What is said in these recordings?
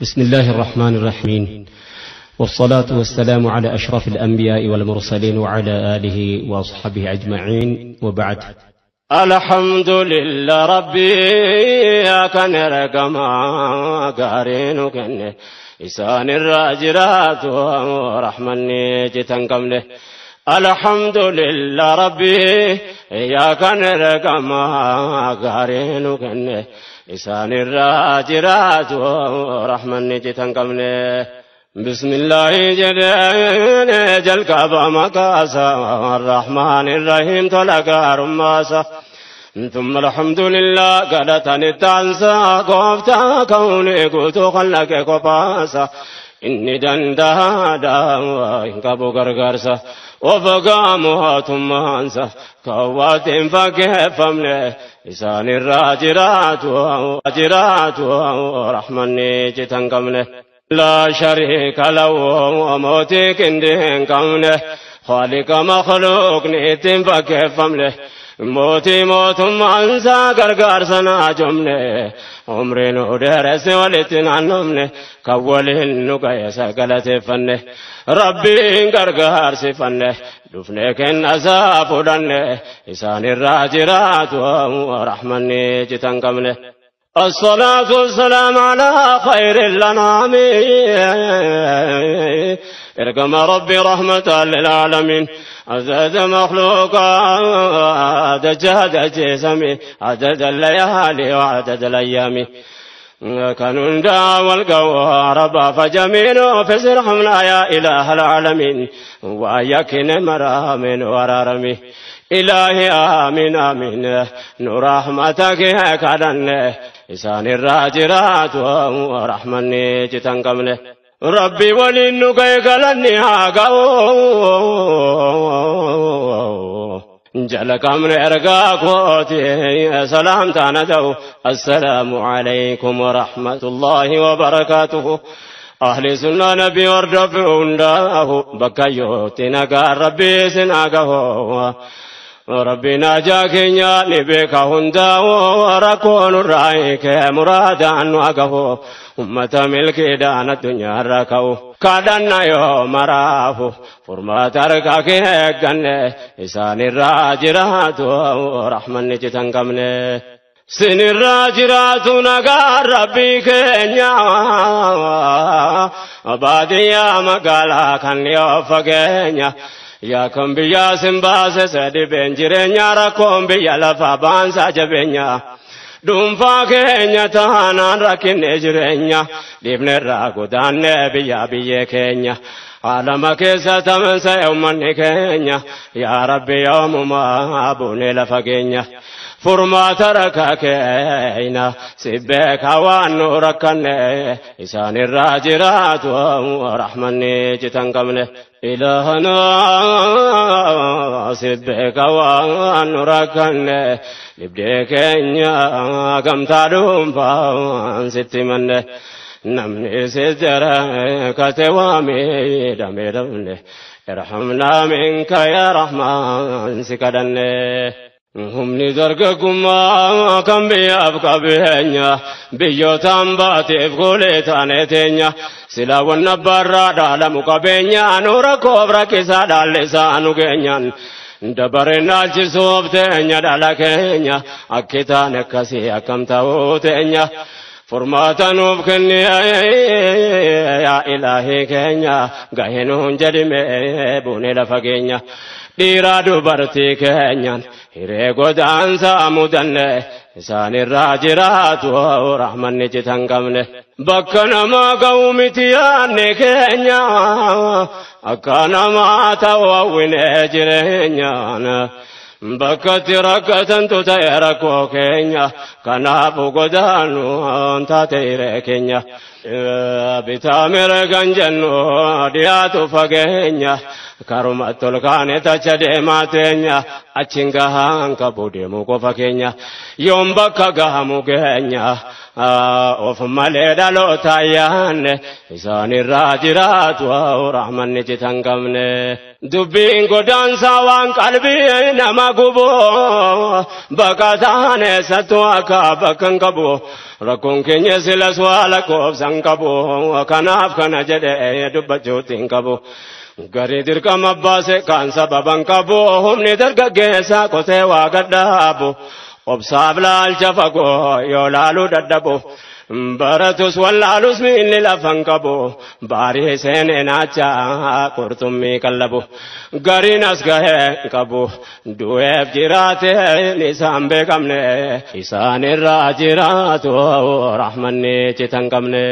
بسم الله الرحمن الرحيم والصلاة والسلام على أشرف الأنبياء والمرسلين وعلى آله وأصحابه أجمعين وبعد. الحمد لله ربي كان رقما قارين كن إسان الراجرات ورحمني جتن قمله. الحمد لله ربي يا كان رقما قارين كن إسان الراجرات ورحمني جتن قمله. بسم الله جل جل كعب مكاسا الرحمن الرحيم تلقى رماسا. ثم الحمد لله قالتني التعنسا قفتا كوني قلت خلق قفاسا إني دندا إن كابو غرغرسا وفقامها ثم أنسى كوات فكيف إسان الراجرات وأجرات ورحمني جتن قمنه. لا شريك له وموتك اندين قمنه خالق مخلوق نيتم فكيف له موتي موت أنسى غرغر سنا جمنه عمري نودرس ولتن عنمنه كولين نقيس غلطفنه ربي غرغر سفنه دفنك النسا فدنه إسان الراجرات ورحمني جتن قمنه. الصلاة والسلام على خير الأنعام ارقم ربي رحمة للعالمين عدد مخلوقات جهد جسمي عدد الليالي وعدد الأيام كانوا دعوا القوارب فجميل فسرحمنا يا إله العالمين ويكن مرامن ورارمي إلهي آمين آمين نور رحمتك كدن إسان الراجرات ورحمني جتن قمنه. ربي ولنك قلني هاقو جلك من إرقاكوتي سلام تاندو. السلام عليكم ورحمة الله وبركاته. أهل سنة نبي وردفون داه بكيوتي نقا ربي سنقه ربنا جاكينيا نبيك هندا وركون الرأيك مرادا وقفو أمة ملك دان الدنيا ركو كادنا يوم رافو فرما تركك هجن إسان الراجرات ورحمة نجتن قمنه. سن الراجرات نقار ربي كينيا باديا مقالا كان يوفقينيا يا كم بيا سمباس سدي بنجرين راكم بيا لفا بانسا جبنيا دم فاكينيا تانا راكن نجرينيا دبن راكو دان بيا بيا كينيا عالم كيسا تمسا يوم نكينيا يا ربي يوم ما أبوني لفاكينيا فرما تركا كينا سبك وانو ركنه إسان الراجرات ورحمني جتن قمنه. إلهنا سبك وانو ركنه لبديكينيا قمتا دوم ستمنه نمني سجرة كتوامي دمي دمنه ارحمنا منك يا رحمن سكدنه. هم نزرقكما كم بيابك بينيا بيوتان باتف قولتان تينيا سلا والنبرا دالمك بينيا نورا كوبرا كيسا دالسانو كينيا دبرنا الجسوب تينيا دالكينيا أكتان كسي أكم تاوتينيا فرماتا نوبكني يا إلهي كينيا غهنون جدمي بوني لفقينيا dhiiraa dubartii keenyaan hiree godaansa mudanne isaan irraa jiraatu rahmanni citan qabne bakka namaa ga'u miti yaadne keenya akka namaa ta'u hawwine jireenyaan bakkatti rakkatantu ta'e rakkoo keenya kanaafu godaanu taate hiree keenya bitaa mirgan jennu dhiyaatu fageenya karuma tolkaane tacha deemaa teenya achiin gahaan qabu deemuu qofa keenya yoom bakka gahamu keenya of malee dhaloota yaanne isaan irraa jiraatu rahmanni citan qabne. Dubbiin godaansaa waan qalbii nama gubu baqataan eessattuu akka bakka hin qabu rakkoon keenya silas waa lakkoofsa hin qabu kanaaf kana jedhee dubbachuutti hin qabu. Garii dirqama baase kaan sababa hin qabu humni dargaggeessaa qotee waa gadhaabu obsaaf laalcha fagoo yoo laaluu dadhabu. Baratus wallaalus miilli lafan qabu baarii seenee naacha qurxummii qallabu gariin as gahee qabu du'eef jiraate isaan beekamne isaan irraa jiraatu rahmanni citan qabne.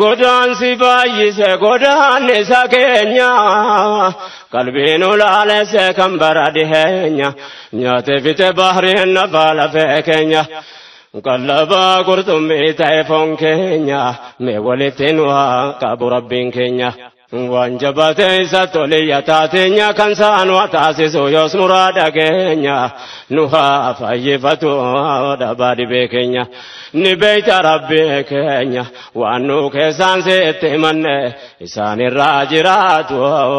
Godaansi baay'ise godaannisa keenya qalbiin ulaalesse kan bara dhiheenya nyaate fite bahriin nafa lafee keenya. Qallabaa qurxummii ta'e foon keenya mee walitti nu haa qabu rabbiin keenya. Waan jabaate isa toliyya taateenya kan saan waa taasisu yoos muraa dhageenya nu haa fayyifatu dhabaa dhibee keenya. Ni beeyta rabbii keenya waan nu keessaan sitti himanne isaan irraa jiraatu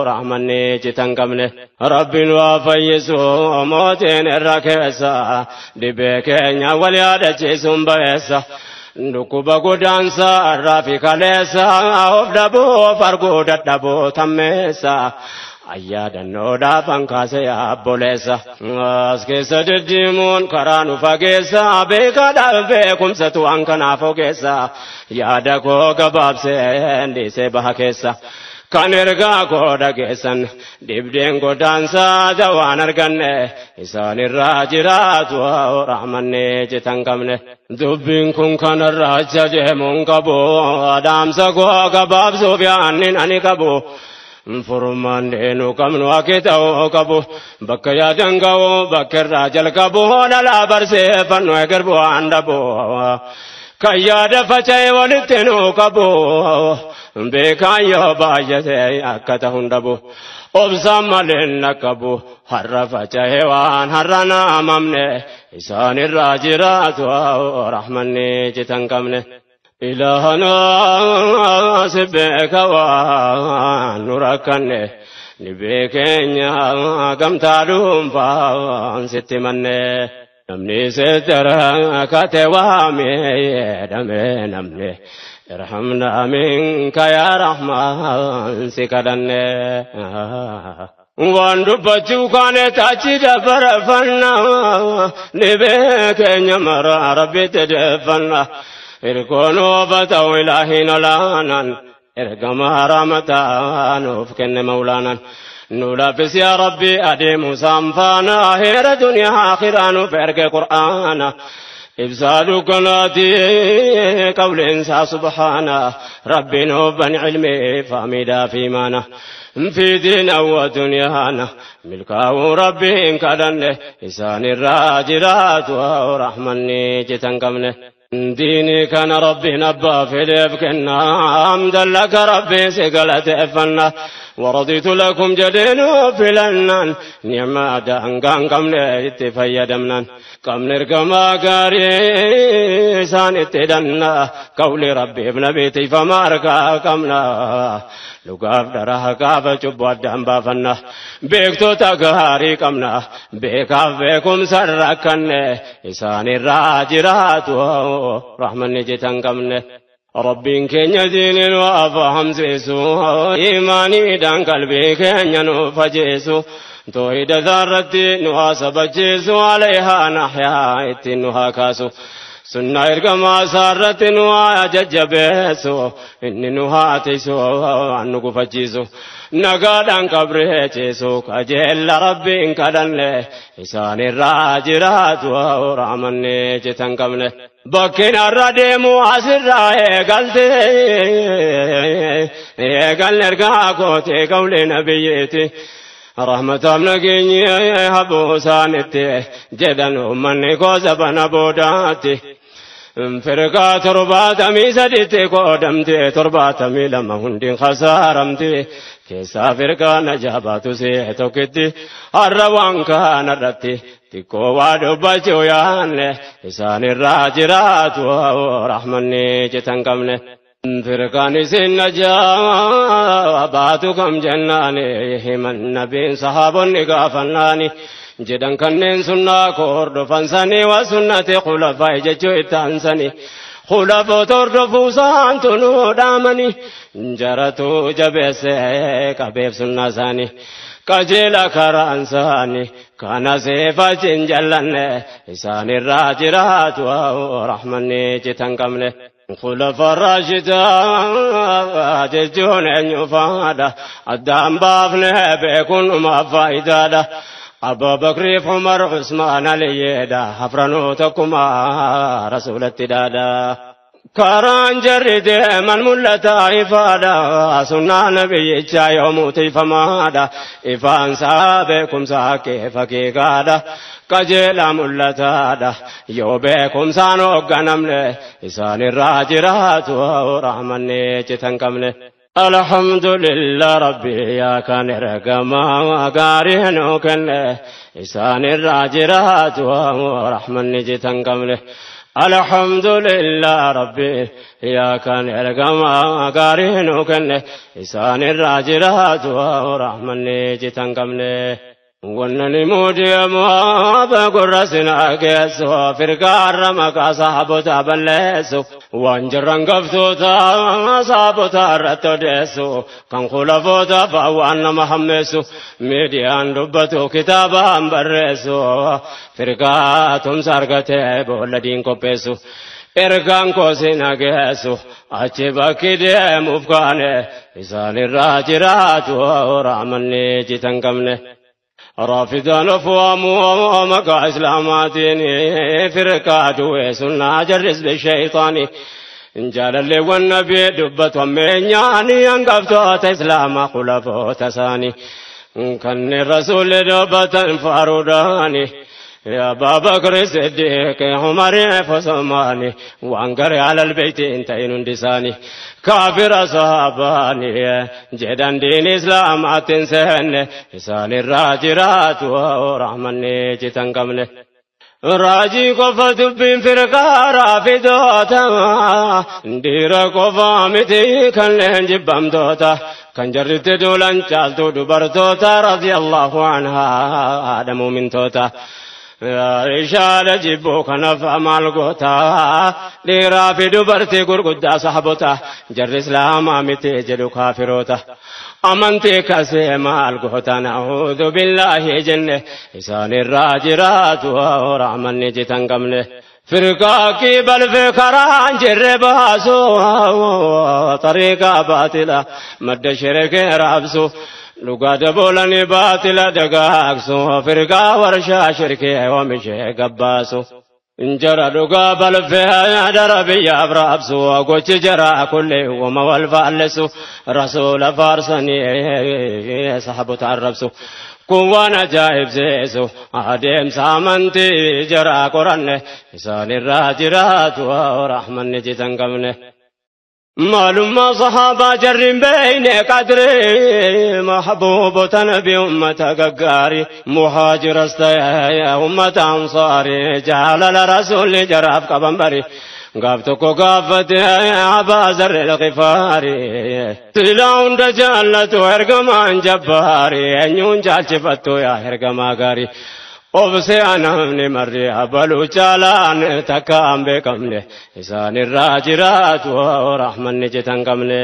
rahmanni citan qabne. Rabbiin waa fayyisu mootiin irra keessa dhibee keenya wal yaadachiisuun ba'eessa. Dhukkuba godaansaa irraa fi kaleessa of dhabuu farguu dadhabuu tammeessa. Ayyaadannoo kaase abboleessa. As keessa deddeemuun karaa nu fageessa beekaadhaaf beekumsatu waan kanaaf ogeessa. Yaada koo gabaabsee dhiisee baha keessa. Kan ergaa koo dhageessan dhibdeen godaansaa dawaan arganne isaan irraa jiraatu rahmanni citan qabne. Dubbiin kun kanarraa acha deemuun qabu dhaamsa koo gabaabsuuf yaannin ani qabu. Furmaan deenu qabnu akka ta'uu qabu bakka yaadan ga'u bakka irraa jalqabu dhalaa barseeffannu eger bu'aan dhabu. Kan yaada faca'e walitti nu qabu beekaan yoo baay'ate akka ta'u hin dhabu. Obsaan malee hin qabu har'a faca'e waan har'a naamamne isaan irraa jiraatu rahmanni citan qabne. Ilaahana si beeka waan nu rakkanne ni beekeenya gamtaa dhuunfaan sitti manne. Namni seddara kate waamee jedhame namni irhamna minka yaa rahmaan si kadhanne. Waan dubbachuu kaane tachi dabarfanna ni beekeenya mara rabbitti deeffanna. Irkoon oofata ilaahiin olaanaan ergama rahmataa nuuf kenne maulaanaan. Nu laaffis yaa rabbi adeemu saanfaana heera duniyaa akhiraa nuuf erge qur'aana. Ibsaa dukkanaati qawleensaa subhaana rabbi nuuf bani ilmii fahmiidhaa fi imaana. في دينا ودنيانا ملكاه ربي كدن إسان الراجرات ورحمني جتن قمنه ديني كان ربي نبا في لفكنا حمدا لك ربي سقلت فنا ورضيت لكم جدين في لنن نعم دان قمنا اتفيدمنا قمنا رقما قاري سان اتدنا قول ربي ابن بيتي فما ركا قمنا لقاف درها قاف جب ودم بافنا بيكتو تقاري قمنا بيكاف بيكم سركن إسان الراجرات رحمن جتن قمنا ربين كن دين وافهم زيسو إيماني دان قلبي كن نفجيسو توحيد ذرتي نواسب جيسو عليها نحيا اتنها كاسو سنة إرقما سارت نوا ججبيسو إني نهاتيسو عنو فجيسو نقادن قبريتيسو كجل ربي إنكدن له إسان الراجرات ورحمني جتن قمنه Bakkin har'a deemu asirraa eegalte eegalle ergaa kootee qawlee nabiyyeeti. Rahmataaf nageenyi haboo isaanitti jedhan uummanni koo sabana boodaatti. Firqaa 73tti qoodamte 72 hundi khasaaramte keessaa firqaa najaabaatu see tokkitti har'a waan kanarratti xiqqoo waa dubbachuu yaanne isaan irraa jiraatu rahmanni citan qabne. Firqaan isin najaa baatu kam jennaani himan nabiin sahaabonni gaafannaani jedhan kanneen sunnaa koo hordofan sanii waa sunnati khulafaa jechuu itti aansanii khulafoota hordofuu isaantu nuu dhaamanii jaratu jabeessee qabeef sunnaa isaanii qajeela karaan isaanii kana seefachiin jallanne isaanirraa jiraatu rahmanni citan qabne. خلفاء الراشدة ججون يفادا الدام بافنه بيكون ما فايدة أبو بكر عمر عثمان علي دا حفرنو تكما رسول التدادا كران جرد من ملتا إفادا سنة نبي يوم تفمادا إفان سابكم ساكي فكيكادا qajeela mul'ataadha yoo beekumsaan hoogganamne isaan irraa jiraatu rahmanni citan qabne. Alhamdulillah rabbi yaa kan ergamaa gaarii nuu kenne isaan irraa jiraatu rahmanni citan qabne. Alhamdulillah rabbi yaa kan ergamaa gaarii nuu kenne isaan irraa jiraatu rahmanni citan qabne. Wannani mudiyamu gurra geessu firqaarra maqaa sahaabota balleessu waan jirran gaftoota sahaabota irratti odeessu kan khulafoota fa'a waan nama hammeessu miidiyaan dubbatu kitaabaan barreessu firqaa tumsa argatee boolla diin qopheessu. Ergaan koosina geessu achi bakki deemuuf kaane isaan irraa jiraatu rahmanni citan qabne. رافضان فوامو مكا إسلاماتين فرقا دوي سنة جرس بالشيطان جال اللي والنبي دبت ومينياني أنقفتوت إسلام خلفو تساني كان الرسول دبت فاروداني يا أبا بكر الصديق عمر فصماني وانقر على البيت انتين دساني كافر صحاباني جدان دين اسلام اتنسن إسان الراجرات ورحمني جتن قمله راجي قفا دبين فرقا رافضوتا دير قفا متي كان لين جبام دوتا كان جرت دولان چالتو دبرتوتا رضي الله عنها آدم من توتا Ishaala jibbuu kanaaf maal goota dhiiraa fi dubartii gurguddaa sahaabota jarri islaamaa miti jedhu kaafiroota amantii kasee maal goota na'uudhu billaahi jenne isaan irraa jiraatu rahmanni citan qabne. Firqaa balfee karaan jirre baasu tariiqaa baatila madda shirkee raabsu. Dhugaa daboolanii baatila dagaagsu firqaa warshaa shirkee oomishee gabbaasu. Jara dhugaa balfee dara biyyaaf raabsu gochi jara kulli uuma wal faallesu rasuula faarsanii sahaabota arrabsu. Kun waan ajaa'ibsiisu adeemsa amantii jara qoranne isaan irraa jiraatu rahmanni citan qabne. معلوم صحابة جرم بين قدري محبوب نبي أمة ققاري مهاجر استيا أمة أنصاري جعل الرسول جراف قبنبري قافتك قافت أبا ذر الغفاري تلاون دجالة هرقمان جباري أنيون جالشفتو يا هرقما قاري Obse anamni marri abalu caalaan takkaan beekamne isaan irraa jiraatu rahmanni citan qabne.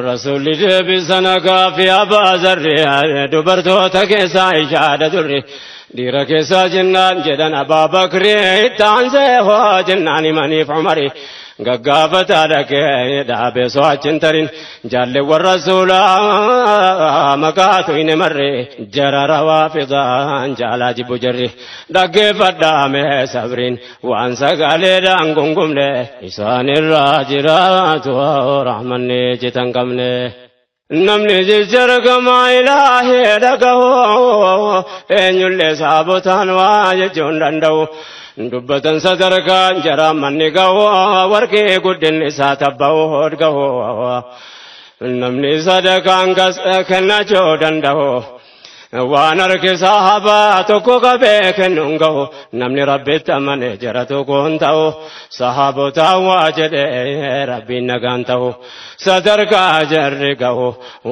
Rasuulli deebisana gaafii abbaa zarri dubartoota keessaa ishaadha durri dhiira keessaa jennaan jedhan Abaa Bakri itti aansee hoo jennaan himaniif Umari. Gaggaafata dhaqee dhaabee so'achiin tarin jaalleewwan rasuulaa maqaatu hin marre jara rawaafidaan jaalaa jibbu jarri dhaggeeffadhaame sabriin waan sagaleedhaan gungumne isaan irraa jiraatu rahmanni citan qabne. Namni jijjargamaa ilaahee dhagahu eenyullee saabotaan waa jechuun danda'u. Dubbatan sadarkaan jara manni gahu warqee guddinni isaa tabba'u hodgahu. Namni sadakaan kennachuu danda'u. Waan harki sahabaa tokko qabee kennuun ga'u namni rabbitti amane jara tokko hin ta'u sahaboota waa jedhee rabbiin nagaan ta'u sadarkaa jarri ga'u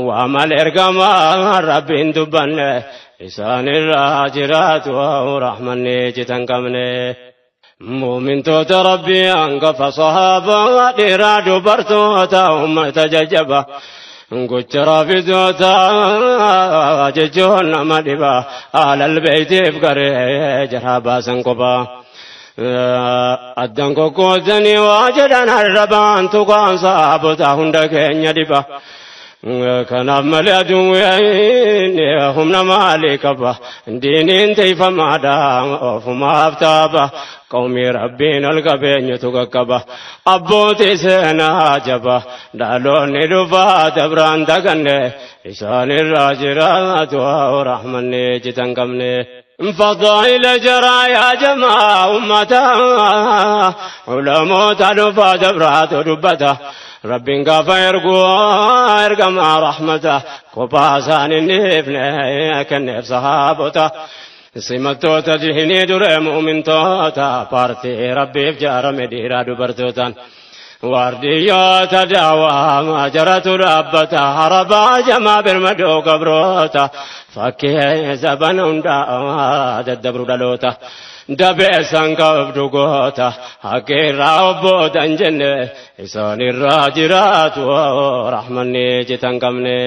waa malee ergamaa rabbiin dubbanne isaanirraa jiraatu rahmanni jitan qabne. Muumintoota rabbii hangafa sahabaa dhiiraa dubartoota uummata jajjaba. Gocha raafidoota jechuun nama dhiba alal beeytiif garee jaraa baasan kophaa. Addan kokkootanii waa jedhan arrabaan tuqaan saabota hunda keenya dhiba. Kanaaf malee aduun humna maalii qaba diiniin tiifamaadha ofumaaf taaba qawmii rabbiin ol qabeenyutu qaqqaba abbootii seenaa jaba dhaloonni dhufaa dabraan daganne isaanirraa jiraatu rahmanni jitan qabne. فضائل جرى يا جماعة أمتا علماء دفا دبرات دبتا رب قاف يرقو يرقم رحمته كوباسان النفن كنف صحابته سمتو تجهني در مؤمن توتا بارتي ربي فجار مديرا دبرتوتا وارديات دعوة جرت ربتا هربا جما برمدو قبروتا فكي زبن دبر دلوتا dabeessan qabdu goota haqeerraa obbootan jenne isaanirraa jiraatu rahmanni jitan qabne.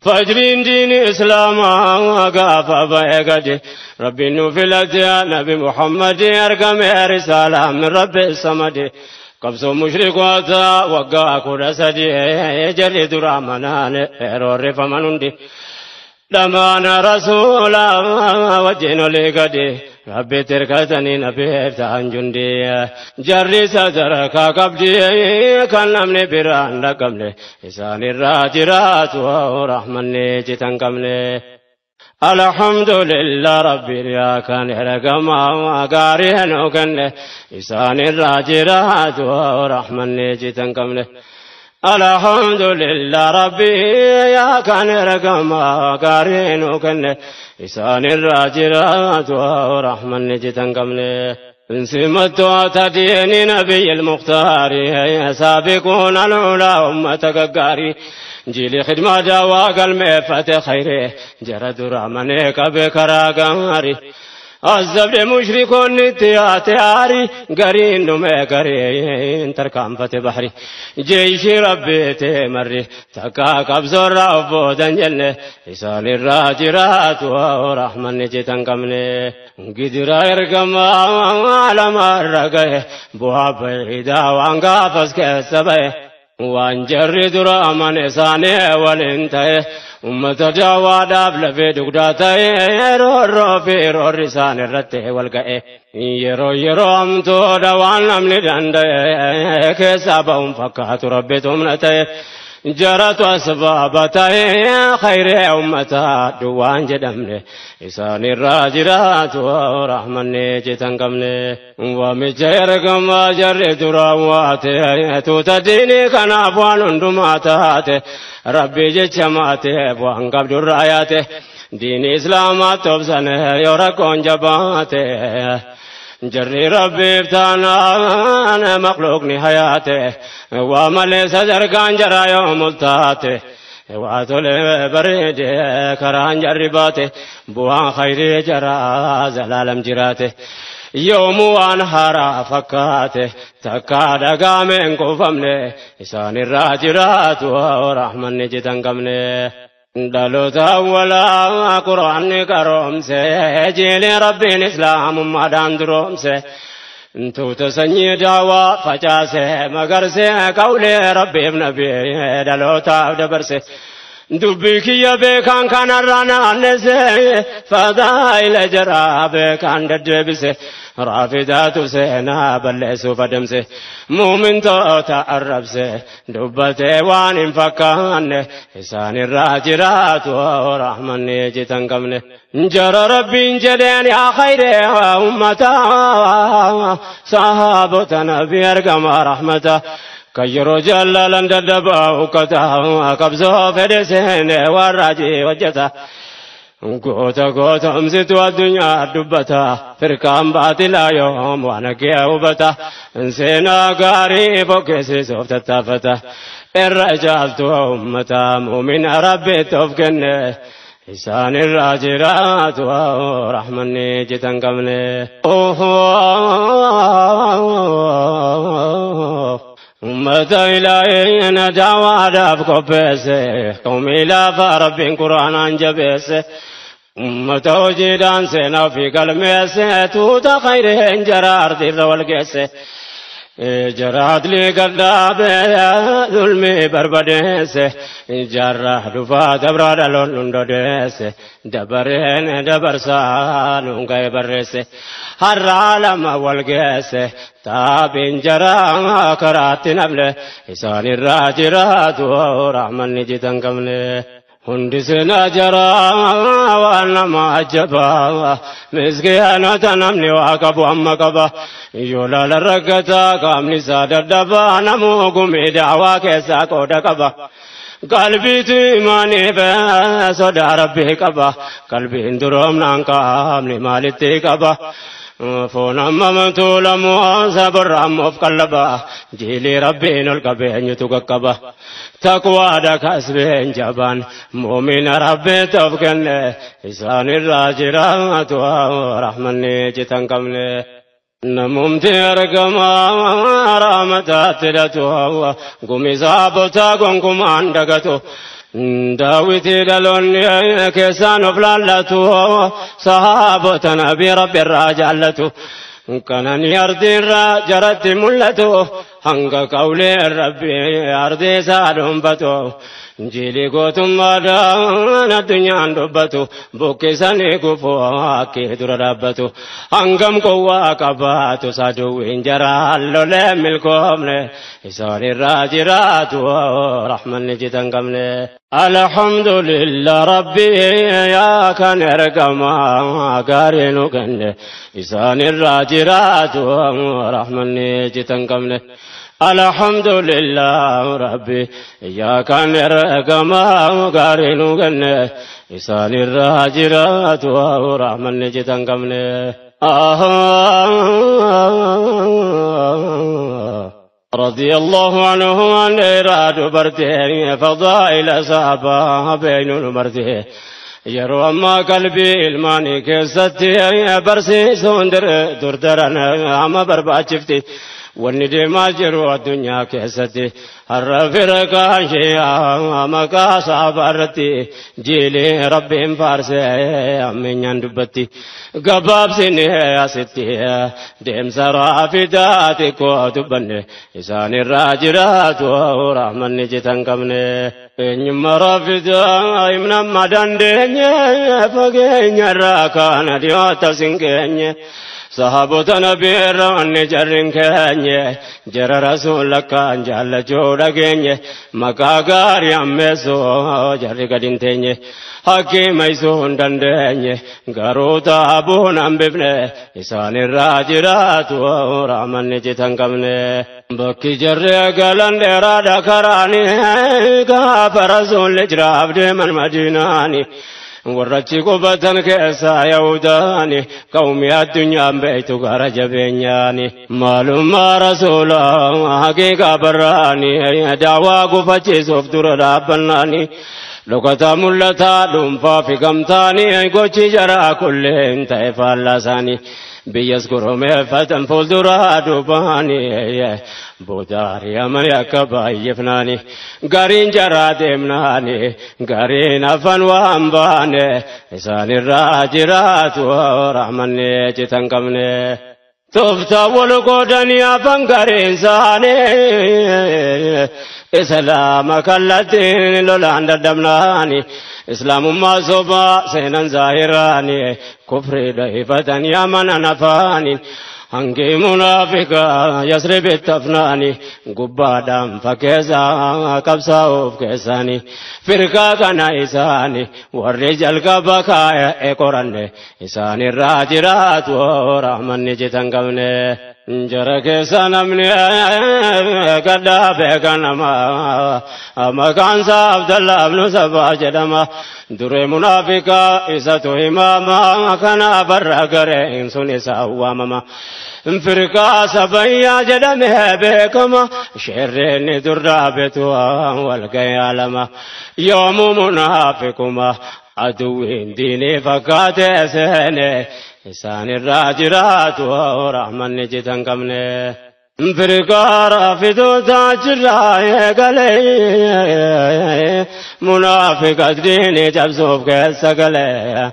Fajriin diini islaamaa gaafa ba'e gadi rabbiin nu filate nabi Muhammadi argame risaalaa min rabbi samadi. Qabsoo mushrikoota waggaa 13 jarri dura manaan roorrifaman hundi. Dhamaana rasuula wajjin olii gadi rabbi tirkatanii nabiif ta'an jundi. Jarri sadarkaa qabdi kan namni biraan dhaqabne isaanirraa jiraatu rahmanni jitan qabne. Alhamdulillah rabbi yaa kan ergamaa gaarii nu kenne isaanirraa jiraatu rahmanni jitan qabne. Alhamdulillah rabbi yaa kan ergamaa gaarii nu kenne isaanirraa jiraatu rahmanni jitan qabne. Simattoota diini nabiyyi al-mukhtaari saabiquuna al-ulaa ummata gaggaarii. جيلي خدمة دوا قلمي فتح خيري جرى درا مني قبي كرا قاري الزبد مشركون نتياتي قرين نمي قرين تركام فتح بحري جيش ربي تمري تكا قبزور ربو دنجل إسان الراجرات ورحمة نجتن قمني قدر يرقم على مرقه بوها بعيدا وانقافز كسبه waan jarri dura amane isaanii waliin ta'e ummata daawaadhaaf lafee dugdaa ta'e roorroo fi roorri isaan irratti wal ga'e yeroo yeroo amtoodha waan namni danda'e keessaa ba'uun fakkaatu rabbitu humna ta'e jaratu asbaaba ta'e khayree ummataa duwwaan jedhamne isaanirraa jiraatu rahmanni jitan qabne. Waamicha ergamaa jarri duraan waate tuuta diinii kanaaf waan hundumaa taate rabbii jecha maateef waan qabdurraa yaate diinii islaamaa tobsane yoo rakkoon jabaate. Jarri rabbiif taanaan makhluuqni hayaate waa malee sadarkaan jaraa yoo multaate waa tole bareede karaan jarri baate bu'aan khayrii jaraa zalaalam jiraate. Yoomuu waan haaraa fakkaate takkaa dhagaame hin kuufamne isaanirraa jiraatu rahmanni jitan qabne. Dhaloota awwalaa quraanni qaroomse jiilee rabbiin islaamummaadhaan duroomse tuuta sanyii daawaa facaase magarsee qawlee rabbiif nabii dhalootaaf dabarse. Dubbii kiyya beekaan kanarraa naannese fadaa'ila jaraa beekaan deddeebise raafidaatu seenaa balleessuuf adamse muumintoota arrabse dubbatee waan hin fakkaanne isaanirraa jiraatu rahmanni jitan qabne. Jara rabbiin jedheen yaa khayree ummataa sahaabota nabii argama rahmata. Kayyeroo jaalalan daddabaa ukkata qabsoo fedhe seene warraajii hojjeta. Goota gootomsitu addunyaa dubbata firqaan baatilaa yoom waan kee hubata seenaa gaarii fokkeessisuuf tattaafata irra caaltu ummata muumina rabbiitti of kenne isaan irraa jiraatu rahmanni jitan qabne. Ummata ilaahina daawaadhaaf qopheesse qawmii lafa rabbiin quraanaan jabeesse. Ummata hojiidhaan seenaa fi galmeesse tuuta khayreen jara ardiirra wal geesse. Jara adlii gadhaabe zulmii barbadeesse jarra dhufaa dabraa dhaloon hundodeesse dabareen dabarsaa nuun ga'e barreesse har'aa lama wal geesse taabiin jara karaatti nafne isaan irraa jiraatu rahmanni jitan qabne. Hundi seenaa jaraa waan nama ajjabaa miskiinota namni waa qabu amma qaba yoo laala rakkataa qaamni isaa dadhabaa namuu gumii daawaa keessaa qooda qaba. Qalbiitu imaanii sodaa rabbii qaba qalbiin duroomnaan qaamni maalitti qaba. Foon amma tuulamu sabarra ammoo of qallaba jiilii rabbiin ol qabeenyutu qaqqaba. Taqwaadha kasbeen jabaan muumina rabbiitti of kenne isaan irraa jiraatu rahmanni jitan qabne. Namumti argamaa rahmataatti hidhatu gumi saabotaa gonkumaan dagatu. Daawwitii dhaloonni keessaan of laallatu sahaabota nabii rabbi irraa jaallatu. Kanani ardiirraa jaratti mul'atu hanga qawlee rabbi ardii isaa dhuunfatu. Jiilii gootummaadhaan addunyaan dubbatu buqqisanii gufuu akkee dura dhaabbatu. Hangam qowwaa qabaatu saduwwiin jaraan lolee milkoomne isaan irraa jiraatu rahmanni jitan qabne. Alhamdulillah rabbi yaa kan ergamaa gaarii nu kenne isaan irraa jiraatu rahmanni jitan qabne. Alhamdulillah rabbi yaa kan ergamaa gaarii nu kenne isaan irraa jiraatu rahmanni jitan qabne. رضي الله عنه عن إراد برده فضائل صحابة بين المرده yeroo ammaa qalbii ilmaanii keessatti barsiisuun durdaran amma barbaachifti. Wanni deemaa jiru addunyaa keessatti har'a firqaan shi'aa maqaa sahabaa irratti jiilee rabbiin faarsee ammeenyaan dubbatti. Gabaabsine asitti deemsa raafidaa xiqqoo dubbanne isaan irraa jiraatu rahmanni jitan qabne. Eenyummaa raafidaa himnamma dandeenye fageenya irraa kaana dhiyoota sin geenye. Sahaabota nabii irra wanni jarri keenye jara rasuula kan jaallachuu dhageenye maqaa gaarii ammeessoo jarri gad hin teenye hakkii maysuu hin dandeenye garuu taabuun hambifne isaan irraa jiraatu rahmanni jitan qabne. Bakki jarri galan dheeraadha karaani gaafa rasuulli jiraaf deeman madiinaani. Warrachi qubatan keessaa Yahudaani qawmii addunyaan beektu gara jabeenyaani. Maalummaa rasuulaa haqiiqaa barraani daawaa gufachiisuuf dura dhaabbannaani. Dhokataa mul'ataa dhuunfaa fi gamtaani gochi jaraa kulleen ta'e faallaa isaanii. Biyyas goromeeffatan fuulduraa duubaani booda ari'amanii akka baay'ifnaani gariin jaraa deemnaani gariin hafan waan baane isaan irraa jiraatu rahmanni citan qabne. Tooftaa wal qoodanii hafan gariin isaanii islaama kallattiin lolaan dadhabnaani. Islaamummaa sobaa seenan zaahiraani kufrii dhahifatanii amanan afaaniin hangi munaafiqaa yasribitti hafnaani gubbaadhaan fakkeessaa qabsaa'uuf keessaani firqaa kana isaani warri jalqaba kaa'e qoranne isaan irraa jiraatu rahmanni jitan qabne. Jara keessa namni gaddaa beekanama maqaan isaa Abdallah ibnu Sabaa jedhama. Duree munaafiqaa isatu himama kanaaf har'a gareen sun isaa waamama. Firqaa sabayyaa jedhamee beekama sherreenni dur dhaabetu wal ga'ee alama. Yoomuu munaafiquma aduwwiin diinii fakkaatee seene isaan irraa jiraatu rahmanni jitan qabne. Firqaa raafidoota achirraa eegalee munaafiqa diinii cabsuuf keessa galee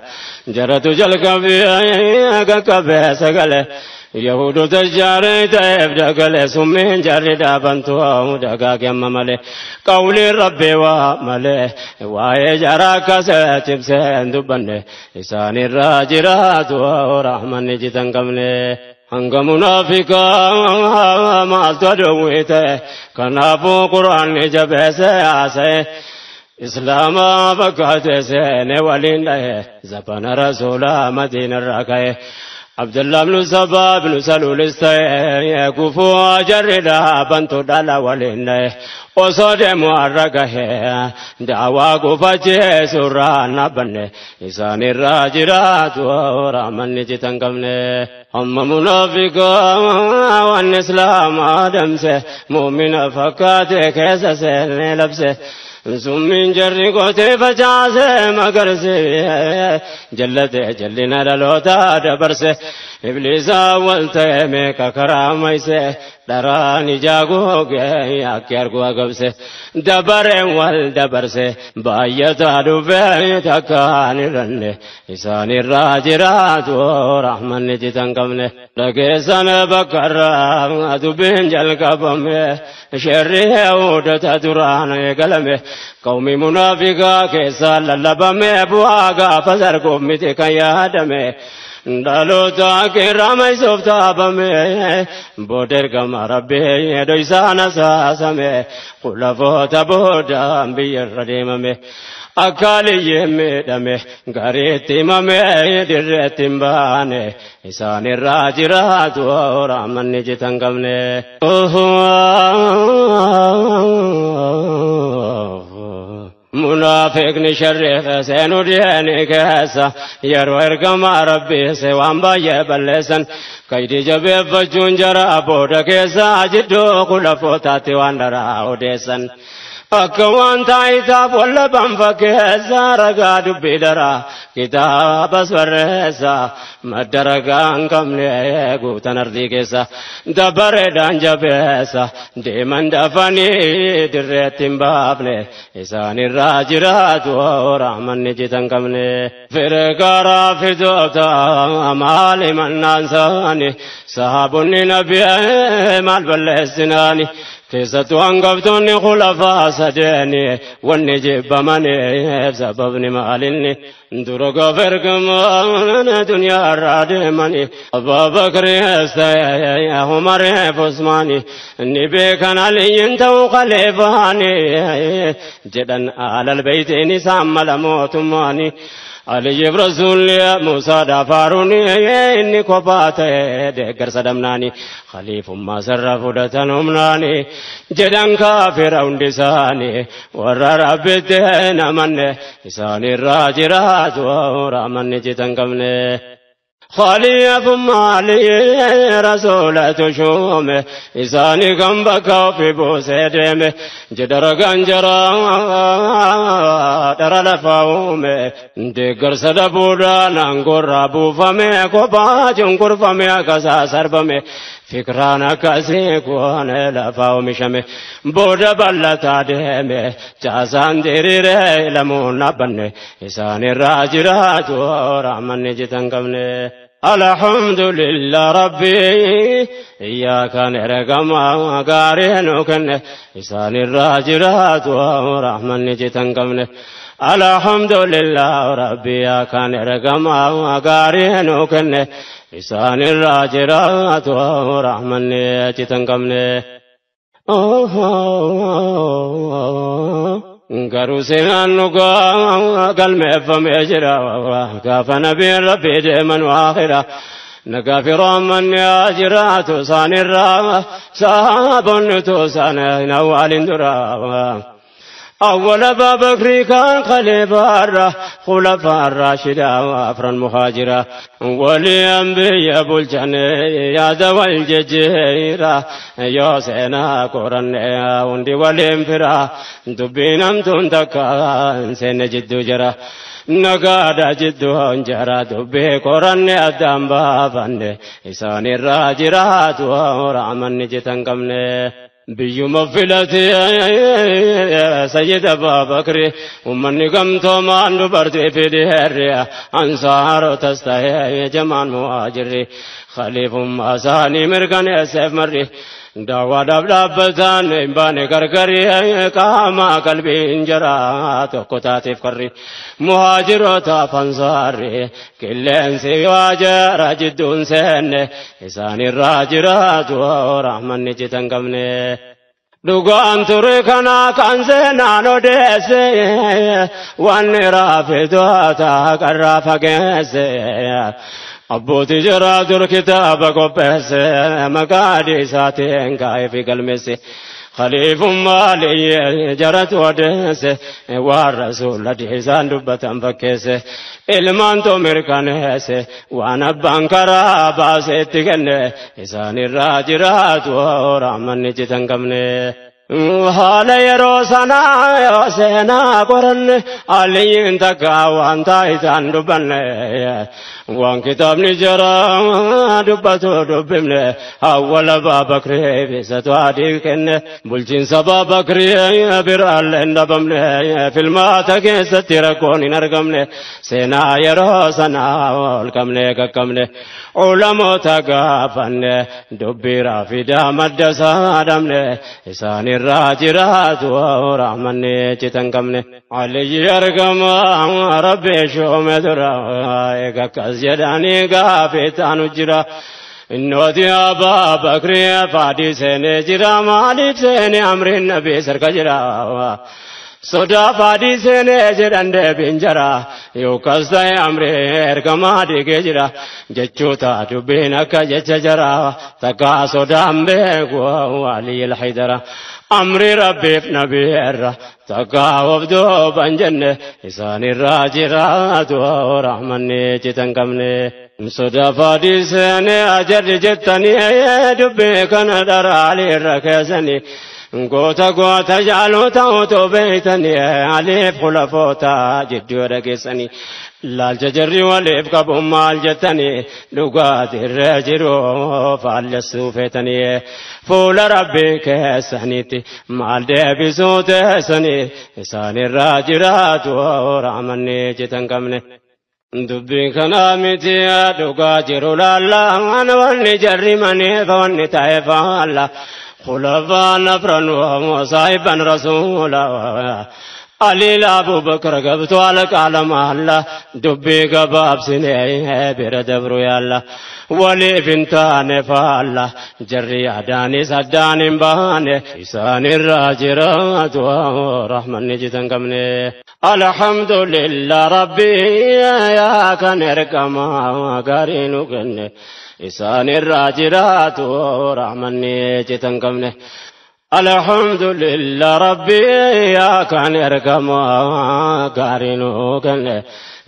jaratu jalqabee qaqqabee sagalee. Yahudoota jaaree ta'eef dagalee summiin jarri dhaabantu dagaage amma malee qawliin rabbii waa malee waa'ee jaraa akkasee cimsee hin dubbanne isaan irraa jiraatu rahmanni jitan qabne. Hanga munaafiqaa maaltu aduwwii ta'e kanaafuu quraanni jabeessee haasa'e. Islaama fakkaate seene waliin dhahe zabana rasuulaa madiinarraa ka'e. Abdullah ibn Saba ibn Salul ta'e gufuu jarri dhaabantu dhala waliin dhahe osoo deemu har'a gahe daawaa gufachiisurraa dhaabbanne isaan irraa jiraatu rahmanni jitan qabne. Amma munaafiqaa waan islaamaa damse mu'mina fakkaate keessa seene labse. Summiin jarri gootee facaase magarse jallate jallina dhaloota dabarse ibliisa wal ta'e meeqa karaa mayse dharaan ijaa googee akki argu agabse dabareen wal dabarse baay'ataa dhufee takkaan irranne isaan irraa jiraatu rahmanni jitan qabne. Dhageessan bakkarraa dubbiin jalqabame sherri yahudoota duraan eegalame qawmi munaafiqaa keessaa lallabame bu'aa gaafa sarguuf miti kan yaadame. Dhaloota kirama isuuf taabame booda ergama rabbii hedoo isaan asaasame khulafoota boodaan biyyarra deemame. Akka aliyyeen miidhame gariitti himame dirreetti hin baane isaan irraa jiraatu rahmanni jitan qabne. Munaafiqni sharriif seenuu diinii keessa yeroo ergama rabbii se waan baay'ee balleessan kaydii jabeeffachuun jara booda keessa jidduu khulafootaatti waan daraa odeessan. Akka waan taayitaaf wallaban fakkeessa ragaa dubbii daraa kitaabas barreessa madda ragaa hin qabne guutan ardii keessa dabareedhaan jabeessa deeman dafanii dirreetti hin baafne isaan irraa jiraatu rahmanni jitan qabne. Firqaa raafidoota maal himannaan isaanii sahaabonni nabii maal balleessinaani. Keessattuu hangaftoonni khulafaa sadeeni wanni jibbamaniif sababni maalinni dura gaafa ergamaan duniyaa irraa deemani Abbaa Bakriis ta'e Umariif Usmaani ni beekan Aliyyiin ta'uu khaliifaani jedhan alal beeytiin isaan mala mootummaani. Aliyyiif rasuulli Muusaa Haaruun inni kophaa ta'e deeggarsa dhabnaani khaliifummaa sarara fudhatan humnaani jedhan kaafira hundi isaanii warra rabbitti hin amanne isaan irraa jiraatu rahmanni jitan qabne. Khaliifummaa Aliyyi rasuulatu shuume isaanii kan bakka ofii buusee deeme jedha ragaan jaraa dhara lafaa uume deeggarsa dhabuudhaan aangoorraa buufame kophaa cunqurfame akkasaa sarbame fikraan akkasii kun lafaa oomishame booda bal'ataa deeme caasaan diriiree lamuun dhaabbanne isaan irraa jiraatu rahmanni jitan qabne. Alhamdulillah Rabbi إياك نرقم قارين كن إسان الراجرات ورحمن نجتن قمن الحمد لله ربي إياك نرقم قارين كن إسان الراجرات ورحمن نجتن قمن Garuu seenaan dhugaa galmeeffamee jira gaafa nabiin rabbii deeman waakhira. Nagaa fi rahmanni haa jiraatu isaanirraa sahaabonni utuu isaan hin awwaalin dura. أول أبا بكر كان خليفة خلفاء الراشدة وأفرا مهاجرة ولأنبياء بلجن يا ذوي الجزيرة يا سينا قرن وندي والانفرا دبينم تنتكا سين جدو جرا نقاد جدو جرا دبي قرن أدم بابن إسان الراجرات ورعمن جتن قمني biyyuma filatee sayyid Abbaa Bakri ummanni gamtoomaan dubartii fi dhiirri ansaarotas ta'ee jamaan muhaajirri khaliifummaa isaanii mirkaneesseef marri daawwaadhaaf dhaabbataan hin baane gargari qaama qalbiin jara tokko taateef karri muhaajirootaaf ansaarri qilleensi waa jara jidduun seenne isaanirraa jiraatu rahmanni citan qabne. Dhugaan ture kana kan seenaan odeesse wanni raafitoota qarraa fageesse. Abbootii jaraa dur kitaaba qopheesse maqaa isaatiin kaa'ee fi galmeesse. Khaliifummaa Aliyyee jaratu odeesse waan rasuula isaan dubbatan fakkeesse. Ilmaantu mirkaneesse waan abbaan karaa baaseetti kenne isaanirraa jiraatu rahmanni citan qabne. Haala yeroo sanaa yoo seenaa qoranne Aliyyiin takka waan taayitaan dubbanne waan kitaabni jara dubbatu dubbifne awwala Abbaa Bakrii bisatu adii kenne bulchiinsa Abbaa Bakrii biraallee hin dhabamne filmaata keessatti rakkoon hin argamne seenaa yeroo sanaa ol qabne qaqqabne ulamoota gaafanne dubbii raafidaa madda isaa dhabne isaanirraa jiraatu rahmanni citan qabne. Aliyyi argama rabbi shuume dura eega akkas jedhanii gaafii taanu jira. Innooti Abbaa Bakrii faadii seenee jira maaliif seenee amriin nabii sarka jira. Sodaa faadii seenee jedhan deebiin jara yookaas ta'e amrii ergamaa dhiigee jira jechoota dubbiin akka jecha jara takkaa sodaan beeku Aliyyil Haydara. Amri rabbiif nabii irra takkaa of duuban jenne isaanirraa jiraatu rahmanni citan qabne. Sodaa faadii seenee ajarri jettanii dubbii kana dharaalii irra keessanii. Goota goota jaalota otoo beektanii aliif khulafoota jidduu dhageessanii laalcha jarri waliif qabu maal jettanii dhugaatirra jiru faallessuu feetanii fuula rabbii keessaniitti maal deebisuu teessanii isaanirraa jiraatu rahmanni citan qabne. Dubbiin kanaa miti dhugaa jiru laallaan wanni jarri maneef wanni ta'e faalla. خلفاء نفرا وصاحبا رسولا علي أبو بكر قبت على كلام الله دبي قباب سنين بردبرو يا ولي فنتان فالله جري أداني سداني باني إسان الراجرات ورحمن جتن قمني الحمد لله ربي يا كان ركما قارينو كني إسان الراجرات ورحمن جتن قمني الحمد لله ربي يا كان ركما قارينو كني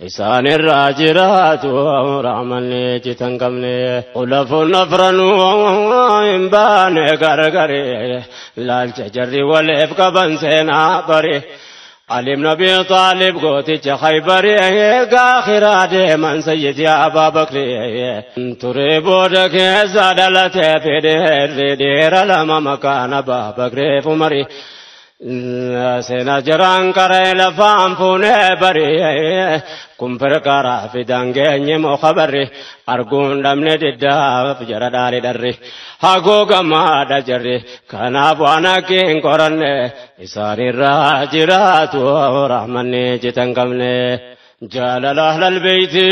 إسان الراجرات ورحمن جتن قمني خلف نفرا وإنبان غرغري لالجري والإفق بنسينا بري علي بن أبي طالب قوتي خيبري آخر ديما سيدي أبا بكر تريبودك زادلت في دير دير لما مكان أبا بكر فمري سينا جران كري لفام فوني بري كم فرقارا في دانجي مخبري أرجون دمني ددا في جرى داري haguuga maadha jarri kanaaf waan akka hin qoranne isaanirraa jiraatu rahmanni citan qabne. Jaalala ahlal beeyti